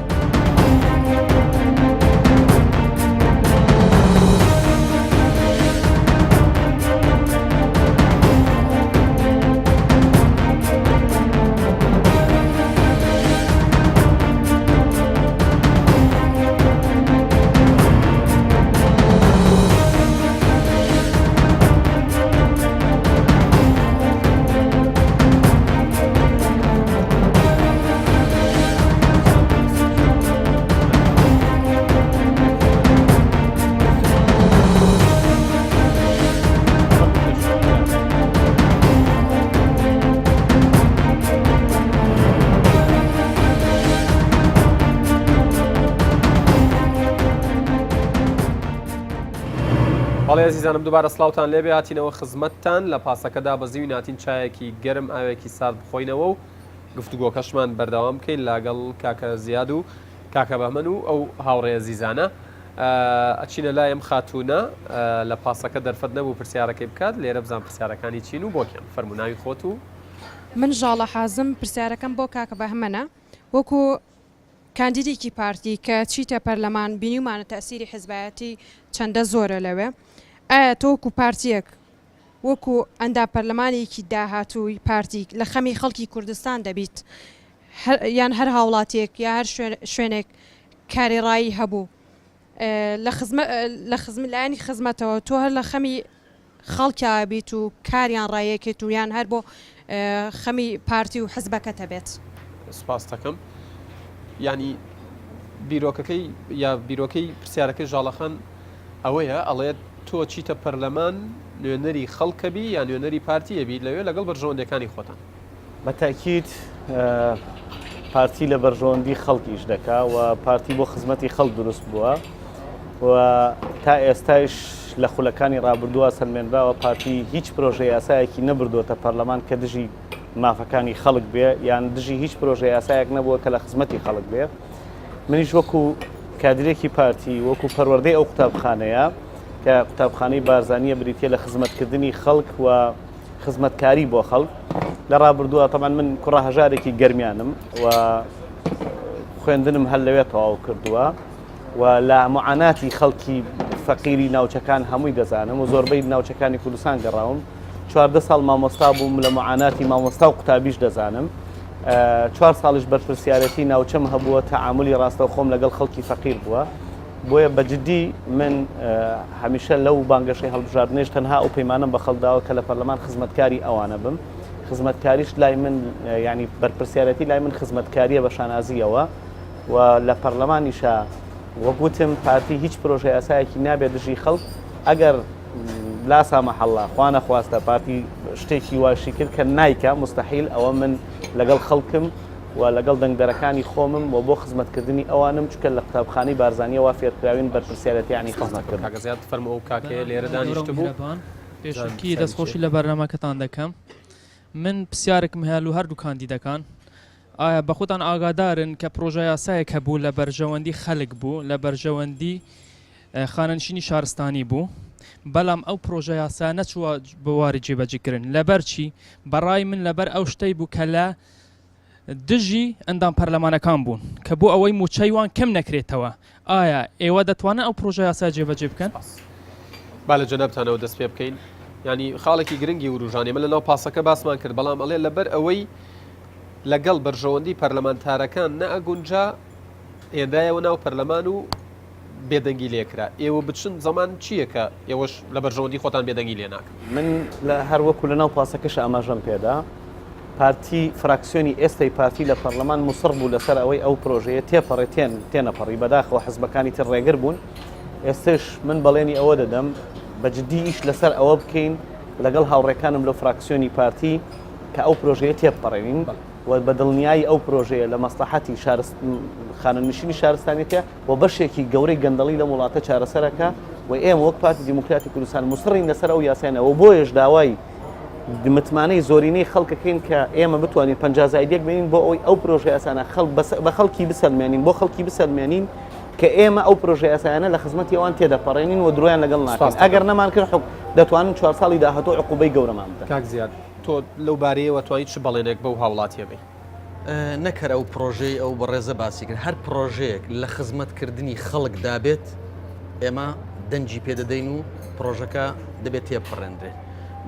بەڵێ ئەزیزانم دووبارە سڵاوتان لێبێ هاتینەوە خزمەتتان لە پاسەکەدا بەزیوی ناتین چایەکی گەرم ئاوێکی سارد بخۆینەوە و گفتوگۆکەشمان بەردەوام بکەین لاگەڵ کاکە زیاد و کاکە بەهمەن و ئەو هاوڕێ ئەزیزانە ئەچینە لای ئەم خاتوونە لە پاسەکە دەرفەت نەبوو پرسیارەکەی بکات لێرە بزان پرسیارەکانی چین و بۆ کێن فەرموو ناوی خۆت و من ژاڵە حازم پرسیارەکەم بۆ کاکە بەهمەنە وەکو کاندیدێکی پارتی کە چیتە پەرلەمان بینیومانە تەئسیری حزبایەتی چەندە زۆرە لەوێ ئایا تۆ وەکو پارتیەک وەکو ئەندام پەرلەمانێکی داهاتووی پارتی لە خەمی خەڵکی کوردستان دەبیت یان هەر هاوڵاتیەک یا هەر شوێنێک کاری ڕایی هەبوو لە خزمە لە خزم لایەنی خزمەتەوە تۆ هەر لە خەمی خەڵکا بیت و کاریان ڕایەکێت و یان هەر بۆ خەمی پارتی و حزبەکەتە بێت. سوپاستەکەم یانی بیرۆکەکەی یا بیرۆکەی پرسیارەکەی ژاڵەخان ئەوەیە ئەڵێت تۆ چیتە پەرلەمان نوێنەری خەڵکەبی یا نوێنەری پارتیە بی لەوێ لەگەڵ بەرژەوەندیەکانی خۆتان. بە تەئکید پارتی لە بەرژەوەندی خەڵک ئیش دەکا و پارتی بۆ خزمەتی خەڵک دروست بووە و تا ئێستایش لە خولەکانی ڕابردووە سەلمێنراوە پارتی هیچ پرۆژە یاسایەکی نەبردووەتە پەرلەمان کە دژی مافەکانی خەڵک بێ یان دژی هیچ پرۆژە یاسایەک نەبووە کە لە خزمەتی خەڵک بێ منیش وەکو کادرێکی پارتی وەکو پەروەردەی ئەو قوتابخانەیە کە قوتابخانەی بارزانیە بریتە لە خزمەتکردنی خەڵک و خزمەتکاری بۆ خەڵک لە ڕابردووە تەبعەن من کوڕە هەژارێکی گەرمیانم و خوێندنم هەر لەوێ تەواو کردووە و لە معاناتی خەڵکی فەقیری ناوچەکان هەمووی دەزانم و زۆربەی ناوچەکانی کوردستان گەڕاوم. 14 ساڵ مامۆستا بووم لە معاناتی مامۆستا و قوتابیش دەزانم. چوار ساڵیش بەرپرسیارێتی ناوچەم هەبووە، تەعامولی ڕاستەوخۆم لەگەڵ خەڵکی فەقیر بووە. بۆیە بە جدی من هەمیشە لەو بانگەشەی هەڵبژاردنەیش تەنها ئەو پەیمانەم بە خەڵک داوە کە لە پەرلەمان خزمەتکاری ئەوانە بم. خزمەتکاریش لای من یانی بەرپرسیارێتی لای من خزمەتکارییە بە شانازییەوە و لە پەرلەمانیشا وەک وتم پارتی هیچ پرۆژەیاسایەکی نابێت دژی خەڵک ئەگەر لا سامح اللە خوا نەخواستە پارتی شتێکی واشی کرد کە نایکا مستحیل ئەوە من لەگەڵ خەڵکم و لەگەڵ دەنگدەرەکانی خۆمم و بۆ خزمەتکردنی ئەوانم چونکە لە قوتابخانەی بارزانیە وا فێرکراوین بەرپرسیارەتیانی خزمەتکردن. کاکە زیاد فەرموو ئەو کاکەیە لێرە دانیشتبوو. پێشەکی دەستخۆشی لە بەرنامەکەتان دەکەم من پرسیارێکم هەیە لۆ هەردوو کاندیدەکان ئایا بەخۆتان ئاگادارن کە پرۆژە یاسایەک هەبوو لە بەرژەوەندی خەلک بوو لە بەرژەوەندی خانەنشینی شارستانی بوو بەڵام ئەو پرۆژە یاسا نەچووە بواری جێبەجێکردن لەبەر چی بەڕای من لەبەر ئەو شتەی بوو کە لە دژی ئەندام پەرلەمانەکان بوون کە بۆ ئەوەی موچەی وان کەم نەکرێتەوە ئایا ئێوە دەتوانن ئەو پرۆژە یاسا جێبەجێ بکەن؟ با لە جەنابتانەوە دەست پێ بکەین ینی خاڵێکی گرنگی وروژان ئێمە لەناو پاسەکە باسمان کرد بەڵام ئەڵێ لەبەر ئەوەی لەگەڵ بەرژەوەندی پەرلەمانتارەکان نەئەگونجا هێنرایەوە ناو پەرلەمان و بێدەنگی لێکرا ئێوە بچن زەمان چییە کە ئێوەش لە بەرژەوەندی خۆتان بێدەنگی لێ ناکەن؟ من لە هەر وەکو لە ناو پاسەکەش ئاماژەم پێدا پارتی فراکسیۆنی ئێستەی پارتی لە پەرلەمان موسڕ بوو لەسەر ئەوەی ئەو پرۆژەیە تێپەڕێ تێن تێنەپەڕی بەداخەوە حزبەکانی تر ڕێگر بوون ئێستش من بەڵێنی ئەوە دەدەم بە جدی ئیش لەسەر ئەوە بکەین لەگەڵ هاوڕێکانم لە فراکسیۆنی پارتی کە ئەو پرۆژەیە تێبپەڕێنین و بە دڵنیایی ئەو پرۆژەیە لە مەسڵەحەتی شارست خانەنشینی شارستانیەتە و بەشێکی گەورەی گەندەڵی لەم وڵاتە چارەسەرەکە و ئێمە وەک پارتی دیموکراتی کوردستان موسڕین لەسەر ئەو یاسایانە و بۆیەش داوای متمانەی زۆرینەی خەڵکەکەین کە ئێمە بتوانین 50 زائد یەک بێنین بۆ ئەوەی ئەو پرۆژە یاسانە خەڵک بە خەڵکی بسەلمێنین بۆ خەڵکی بسەلمێنین کە ئێمە ئەو پرۆژە یاسایانە لە خزمەتی ئەوان تێدەپەڕێنین و درۆیان لەگەڵ ناکەین ئەگەر نەمان کرد حک دەتوانن چوار ساڵی داهاتوو عقوبەی گەورەمان بدەن. کاک زیاد تۆ لەو بارەیەوە توانی چ بەڵێنێک بەو هاوڵاتیە بەی؟ نەک هەر ئەو پڕۆژەی ئەو بەڕێزە باسی کرد، هەر پڕۆژەیەک لە خزمەتکردنی خەڵکدا بێت ئێمە دەنگی پێ دەدەین و پڕۆژەکە دەبێت تێبپەڕێندرێت.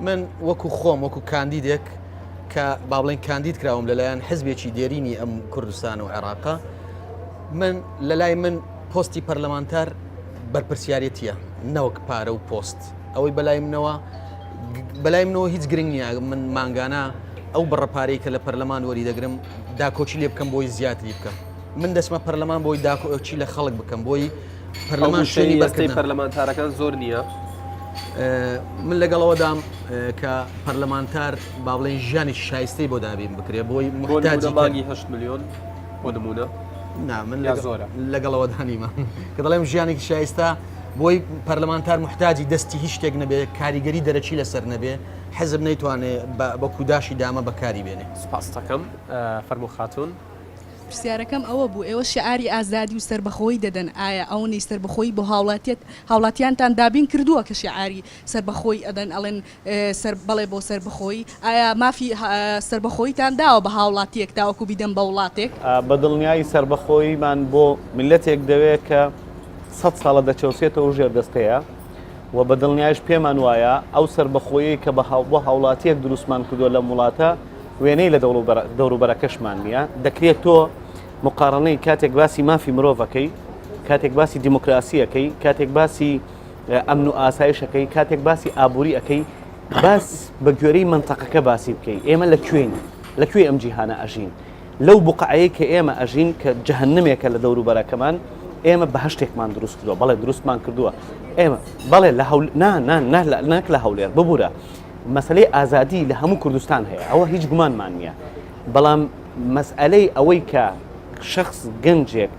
من وەکو خۆم وەکو کاندیدێک کە با بڵێن کاندید کراوم لەلایەن حزبێکی دێرینی ئەم کوردستان و عێراقە من لەلای من پۆستی پەرلەمانتار بەرپرسیارەتیە نەوەک پارە و پۆست ئەوەی بەلای منەوە بەلای منەوە هیچ گرنگ نییە من مانگانە ئەو بڕە پارەی کە لە پەرلەمان وەری دەگرم داکۆکی لێ بکەم بۆی زیاتری بکەم من دەچمە پەرلەمان بۆی داکۆکی لە خەڵک بکەم بۆی پەرلەمان شوێنی بەستەی پەرلەمانتارەکان زۆر نییە من لەگەڵەوەدام کە پەرلەمانتار با بڵێن ژیانی شایستەی بۆ دابین بکرێ بۆی محتاجی مانگی 8 میلیۆن بۆ نمونە نا من زۆرە لەگەڵەوەدا نیمە کە دەڵێم ژیانێکی شایستە بۆی پەرلەمانتار محتاجی دەستی هیچ شتێک نەبێ کاریگەری دەرەکی لەسەر نەبێ حزب نەیتوانێ بە کوداشی دامە بەکاری بێنێ. سوپاستەکەم فەرموو خاتوون. پرسیارەکەم ئەوە بوو ئێوە شیعاری ئازادی و سەربەخۆیی دەدەن ئایا ئەونەی سەربەخۆیی بۆ هاوڵاتیەت هاوڵاتیانتان دابین کردووە کە شیعاری سەربەخۆیی ئەدەن ئەڵێن سەر بەڵێ بۆ سەربەخۆیی ئایا مافی سەربەخۆییتان داوە بە هاوڵاتیەک تاوەکو بیدەن بە وڵاتێک؟ بە دڵنیایی سەربەخۆییمان بۆ میللەتێک دەوێ کە سەد ساڵە دەچەوسێتەوە و ژێردەستەیە و بە دڵنیایش پێمان وایە ئەو سەربەخۆیەی کە بە بۆ هاوڵاتیەک دروستمان کردووە لەم وڵاتە وێنەی لە دەوروبەرەکەشمان نییە دەکرێت تۆ مقارنەی کاتێک باسی مافی مرۆڤەکەی کاتێک باسی دیموکراسیەکەی کاتێک باسی ئەمن و ئاسایشەکەی کاتێک باسی ئابووری ئەەکەی باس بە گوێرەی منتەقەکە باسی بکەی ئێمە لە کوێین لە کوێ ئەم جیهانە ئەژین لەو بوقعەیەی کە ئێمە ئەژین کە جەهەنمێکە لە دەوروبەرەکەمان ئێمە بەهەشتێکمان دروست کردووە بەڵێ دروستمان کردووە ئێمە بەڵێ لە هەول نا نا نا نەک لە هەولێر ببوورە مەسلەی ئازادی لە هەموو کوردستان هەیە ئەوە هیچ گومانمان نییە بەڵام مەسئلەی ئەوەی کە شخص گەنجێک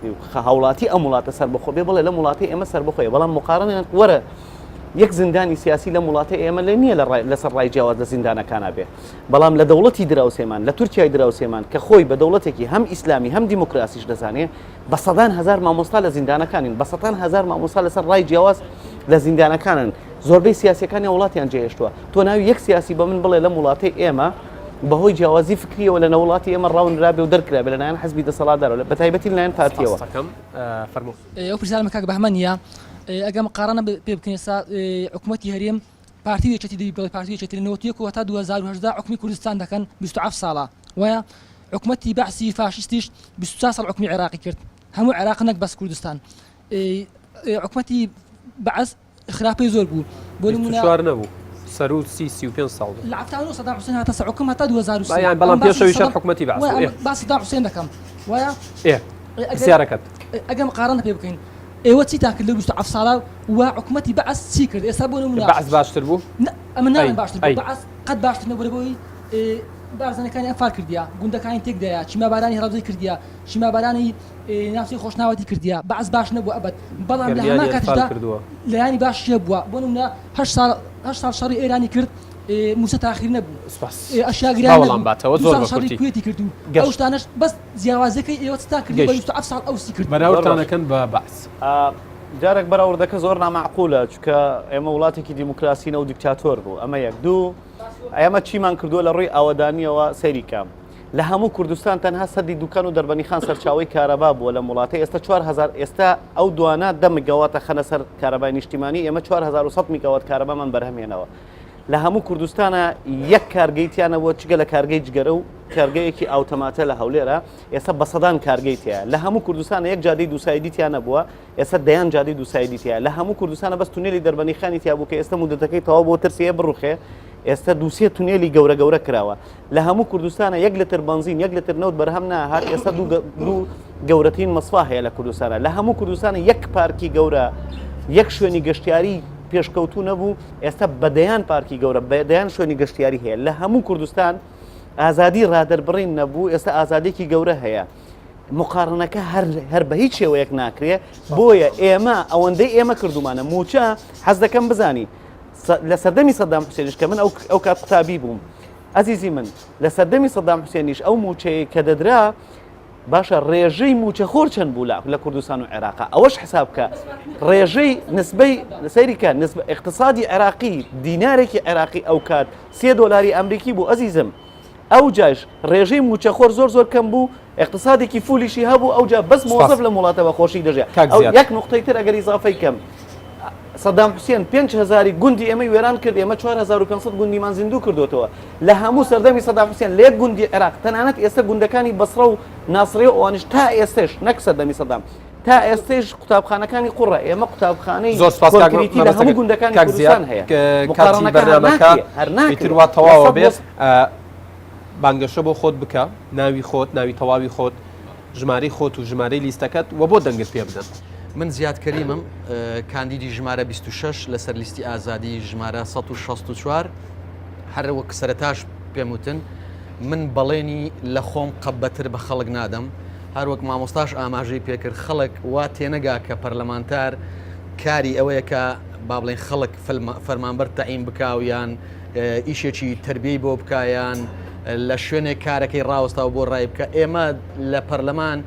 هاوڵاتی ئەم وڵاتە سەربەخۆ بێ بڵێ لەم وڵاتی ئێمە سەربەخۆیە بەڵام مقارنە وەرە یەک زیندانی سیاسی لەم وڵاتە ئێمە لێ نییە لەسەر ڕای جیاواز لە زیندانەکانە بێ بەڵام لە دەوڵەتی دراوسێمان، لە تورکیای دراوسێمان کە خۆی بە دەوڵەتێکی هەم ئیسلامی هەم دیموکراسیش دەزانێ، بە سەدان هەزار مامۆستا لە زیندانەکانین، بە سەتان هەزار مامۆستا لەسەر ڕای جیاواز لە زیندانەکانن، زۆربەی سیاسیەکانیان وڵاتیان جێهێشتووە. تۆ ناوی یەک سیاسی بە من بڵێ لەم وڵاتەی ئێمە بەهۆی جیاوازی فکریەوە لە وڵاتی ئێمە ڕاونرابێ و دەرکرابێ لەلایەن حزبی دەسەڵاتدارەوە بە تایبەتی لەلایەن پارتیەوە. سپاستەکەم. فەرموو. ئەو پرسیارەمە کاک بەهمەن نیە ئەگەر مقارنە پێ بکەین ئێستا حکومەتی هەرێم. پارتی و یەکێتی دەبی بڵێ پارتی و یەکێتی لە 91 وە تا 2018 حکومی کوردستان دەکەن 27 ساڵە وایە حکومەتی بەعسی فاشیستیش 24 ساڵ حکومی عێراقی کرد هەموو عێراق نەک بەس کوردستان حکومەتی بەعس خراپەی زۆر بوو بۆ نمونە 24 نەبوو سەرو سی 35 ساڵ بوو لە 79 سەدام حوسێن هاتە سەر حوکم هەتا 2003 یان بەڵام پێشەویش هەر حکومەتی بەعس بوو. باسی سەدام حوسێن دەکەم وایە ئێ پرسیارەکەت ئەگەر مقارنە پێ بکەین ئێوە چیتان کرد لەو 27 ساڵە و حکومەتی بەعس چی کرد ئێستا بۆ نمونە بەعس باشتر بوو ئەمە ناڵێم باشتر بوو بەعس قەت باشتر نەبوو لەبەوەی بارزانەکانی ئەنفال کردیە گوندەکانی تێکدایە چیمابارانی هەڵەبجەی کردیە چیمابارانی ناوچەی خۆشناوەتی کردیە بەعس باش نەبووە ئەبەد بەڵام لە هەمان کاتیشدا لایەنی باشی هەبووە بۆ نمونە هەشت ساڵ هەشت ساڵ شەڕی ئێرانی کرد مووچە تاخیر نەبوو ئەشیا گران نەبوو دوو ساڵ شەڕی کوێتی کرد و ئەو شتانەش بەس جیاوازیەکەی ئێوە چتان کردووە بە 27 ساڵ ئەو چی کرد بەراوردتان ئەکەن بە بەعس. جارێک بەراوردەکە زۆر نامەعقولە چونکە ئێمە وڵاتێکی دیموکراسینە و دیکتاتۆر بوو ئەمە یەک دوو ئێمە چیمان کردووە لە ڕووی ئاوەدانیەوە سەیری کە لە هەموو کوردستان تەنها سەدی دوکان و دەربەنیخان سەرچاوەی کارەبا بووە لەم وڵاتە ئێستا 4000 ئێستا ئەو دوانە دە میگاواتە خەنە سەر کارەبای نیشتیمانی ئێمە 4100 میگاوات کارەبامان بەرهەمهێنەوە لە هەموو کوردستانە یەک کارگەی تیا نەبووە جگە لە کارگەی جگەرە و کارگەیەکی ئاوتەماتە لە هەولێرە ئێستا بە سەدان کارگەی تایە لە هەموو کوردستانە یەک جادەی دووسایدی تیا نەبووە ئێستا دەیان جادەی دووسایدی تایە لە هەموو کوردستانە بەس تونێلی دەربەنیخانی تیا بوو کە ئێستا مودەتەکەی تەواو بۆ ترسیە بڕوخێ ئێستا دووسێ تونێلی گەورە گەورە کراوە لە هەموو کوردستانە یەک لتر بەنزین یەک لتر نەوت بەرهەم ناهات ئێستا دوو گەورەترین مەسفا هەیە لە کوردستانە لە هەموو کوردستانە یەک پارکی گەورە یەک شوێنی گەشتیاری پێشکەوتوو نەبوو ئێستا بەدەیان پارکی گەورە بەدەیان شوێنی گەشتیاری هەیە لە هەموو کوردستان ئازادی ڕادەربڕین نەبوو ئێستا ئازادێکی گەورە هەیە مقارنەکە هەر هەر بە هیچ شێوەیەک ناکرێ بۆیە ئێمە ئەوەندەی ئێمە کردومانە موچە حەز دەکەم بزانی لە سەردەمی سەدام حوسێنیش کە من ئەو ئەو کات قوتابی بووم ئەزیزی من لە سەردەمی سەدام حوسێنیش ئەو موچەیە کە دەدرا باشە ڕێژەی موچەخۆر چەند بوو لە کوردستان و عێراقا ئەوەش حساب بکە ڕێژەی نسبەی سەیری کە نسبە اقتصادی عێراقی دینارێکی عێراقی ئەو کات سێ دۆلاری ئەمریکی بوو ئەزیزم ئەو جاش ڕێژەی موچەخۆر زۆر زۆر کەم بوو اقتصادێکی فولیشی هەبوو ئەوجا بەس مۆزەف لەم وڵاتە بە خۆشی دەژیا ئەو یەک نقطەی تر ئەگەر ئیزافەی کەم سەدام حوسێن 5000 گوندی ئێمەی وێران کرد ئێمە 4500 گوندیمان زیندوو کردوتەوە لە هەموو سەردەمی سەدام حوسێن لە یەک گوندی عێراق تەنانەت ئێستا گوندەکانی بەسڕە و ناسڕی و ئەوانیش تا ئێستش نەک سەردەمی سەدام تا ئێستش قوتابخانەکانی قوڕە ئێمە قوتابخانەی زۆر سپاس کاک کۆنکریتی لە هەموو گوندەکانی کاک زیاد کوردستان هەیە کاتی مقارنەکە هەر بەرنامەکە ناکرێ هەر ئیتر ناکرێ وا تەواوە لە سەد بێت بۆ بانگەشە بۆ خۆت بکە ناوی خۆت ناوی تەواوی خۆت ژمارەی خۆت و ژمارەی لیستەکەت و بۆ دەنگت پێ بدەن. من زیاد کەریمم کاندیدی ژمارە 26 لەسەر لیستی ئازادی ژمارە 164 هەر وەک سەرەتاش پێم وتن من بەڵێنی لە خۆم قەبەتر بە خەڵک نادەم هەر وەک مامۆستاش ئاماژەی پێکرد خەڵک وا تێنەگا کە پەرلەمانتار کاری ئەوەیە کە با بڵێن خەڵک فەرمانبەر تەعین بکا و یان ئیشێکی تربیەی بۆ بکا یان لە شوێنێک کارەکەی ڕاوەستا و بۆ ڕای بکە ئێمە لە پەرلەمان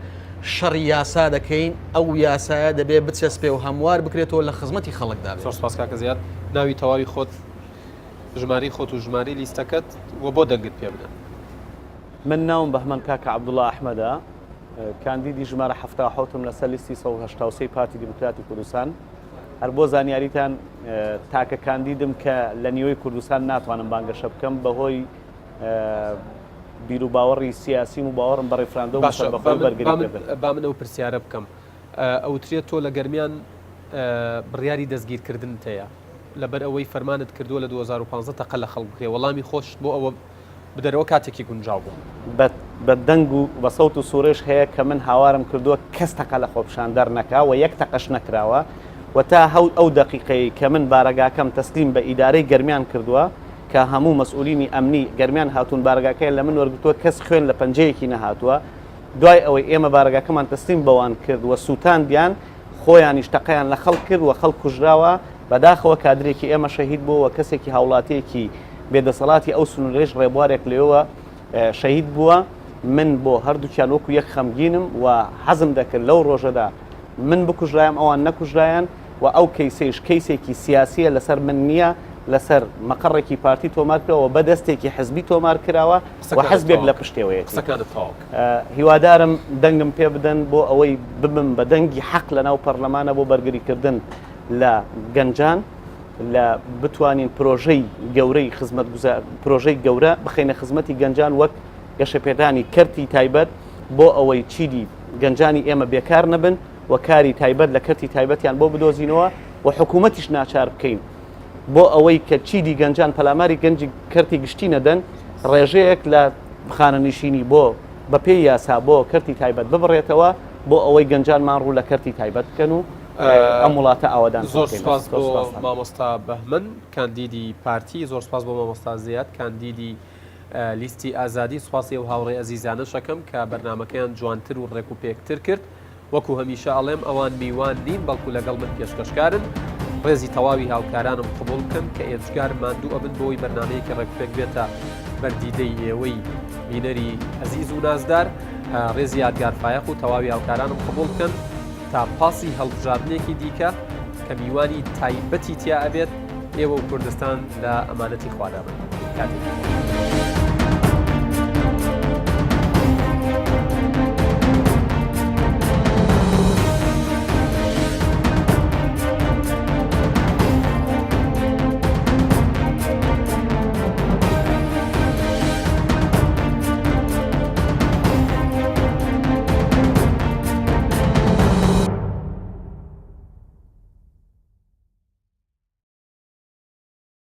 شەڕی یاسا دەکەین ئەو یاسایە دەبێ بچەسپێ و هەموار بکرێتەوە لە خزمەتی خەڵکدا زۆر سپاس کاکە زیاد ناوی تەواوی خۆت ژمارەی خۆت و ژمارەی لیستەکەت و بۆ دەنگت پێ بدەن. من ناوم بەهمەن کاکە عەبدوڵا ئەحمەدە، کاندیدی ژمارە 77م لەسەر لیستی 183 پارتی دیموکراتی کوردستان. هەر بۆ زانیاریتان تاکە کاندیدم کە لە نیوەی کوردستان ناتوانم بانگەشە بکەم بەهۆی بیروباوەڕی سیاسیم و باوەڕم بە ڕیفراندۆم و باشە سەربەخۆی بەرگریکردن. با من ئەو پرسیارە بکەم ئەوترێت تۆ لە گەرمیان بڕیاری دەستگیرکردنت هەیە لەبەر ئەوەی فەرمانت کردووە لە 2015 تەقە لە خەڵک بکرێ وەڵامی خۆشت بۆ ئەوە بدەرەوە کاتێکی گونجاو بوو. بە بە دەنگ و بە سەوت و سوورەیش هەیە کە من هاوارم کردووە کەس تەقە لە خۆپیشاندەر نەکا و یەک تەقەش نەکراوە و تا هەو ئەو دەقیقەیەی کە من بارەگاکەم تەسلیم بە ئیدارەی گەرمیان کردووە کە هەموو مەسئولینی ئەمنی گەرمیان هاتوون بارەگاکەیان لە من وەرگرتووە کەس خوێن لە پەنجەیەکی نەهاتووە دوای ئەوەی ئێمە بارەگاکەمان تەسلیم بەوان کرد و سووتاندیان خۆیانیش تەقەیان لە خەڵک کرد و خەڵک کوژراوە، بەداخەوە کادرێکی ئێمە شەهید بووە و کەسێکی هاوڵاتییەکی بێ دەسەڵاتی ئەو سنوورەیش ڕێبوارێک لەوێوە شەهید بووە، من بۆ هەردووکیان وەکو یەک خەمگینم و حەزم دەکرد لەو ڕۆژەدا من بکوژرایەم ئەوان نەکوژرایەن و ئەو کەیسەیش کەیسێکی سیاسییە لەسەر من نییە، لەسەر مەقەڕێکی پارتی تۆمار کراوە و بە دەستێکی حزبی تۆمار کراوە و حزبێک لە پشتێوەیەتی. هیوادارم دەنگم پێ بدەن بۆ ئەوەی ببم بە دەنگی حەق لە ناو پەرلەمانە بۆ بەرگریکردن لە گەنجان. لە بتوانین پرۆژەی گەورەی خزمەتگوزار پرۆژەی گەورە بخەینە خزمەتی گەنجان وەک گەشەپێدانی کەرتی تایبەت بۆ ئەوەی چیدی گەنجانی ئێمە بێکار نەبن و کاری تایبەت لە کەرتی تایبەتیان بۆ بدۆزینەوە و حکوومەتیش ناچار بکەین بۆ ئەوەی کە چیدی گەنجان پەلاماری گەنجی کەرتی گشتی نەدەن ڕێژەیەک لە خانەنشینی بۆ بەپێی یاسا بۆ کەرتی تایبەت ببڕێتەوە بۆ ئەوەی گەنجانمان ڕوو لە کەرتی تایبەت بکەن و ئەم وڵاتە ئاوەدان زۆر سوپاس بۆ مامۆستا بەهمەن کاندیدی پارتی زۆر سوپاس بۆ مامۆستا زیاد کاندیدی لیستی ئازادی سوپاسی ئەو هاوڕێ ئەزیزانەش ئەکەم کە بەرنامەکەیان جوانتر و ڕێک و پێکتر کرد وەکو هەمیشە ئەڵێم ئەوان میوان نین بەڵکو لەگەڵ من پێشکەشکارن ڕێزی تەواوی هاوکارانم قبوڵ بکەن کە ئێجگار ماندوو ئەبن بۆی بەرنمەیەکی ڕێکوپێک بێتە بەردیدەی ئێوەی بینەری ئەزیز و نازدار ڕێزی یادگار فایەق و تەواوی هاوکارانم قبوڵ بکەن تا پاسی هەڵبژاردنێکی دیکە کە میوانی تایبەتی تیا ئەبێت ئێوە و کوردستان لە ئەمانەتی خوادا بن. کاتێکی خۆش.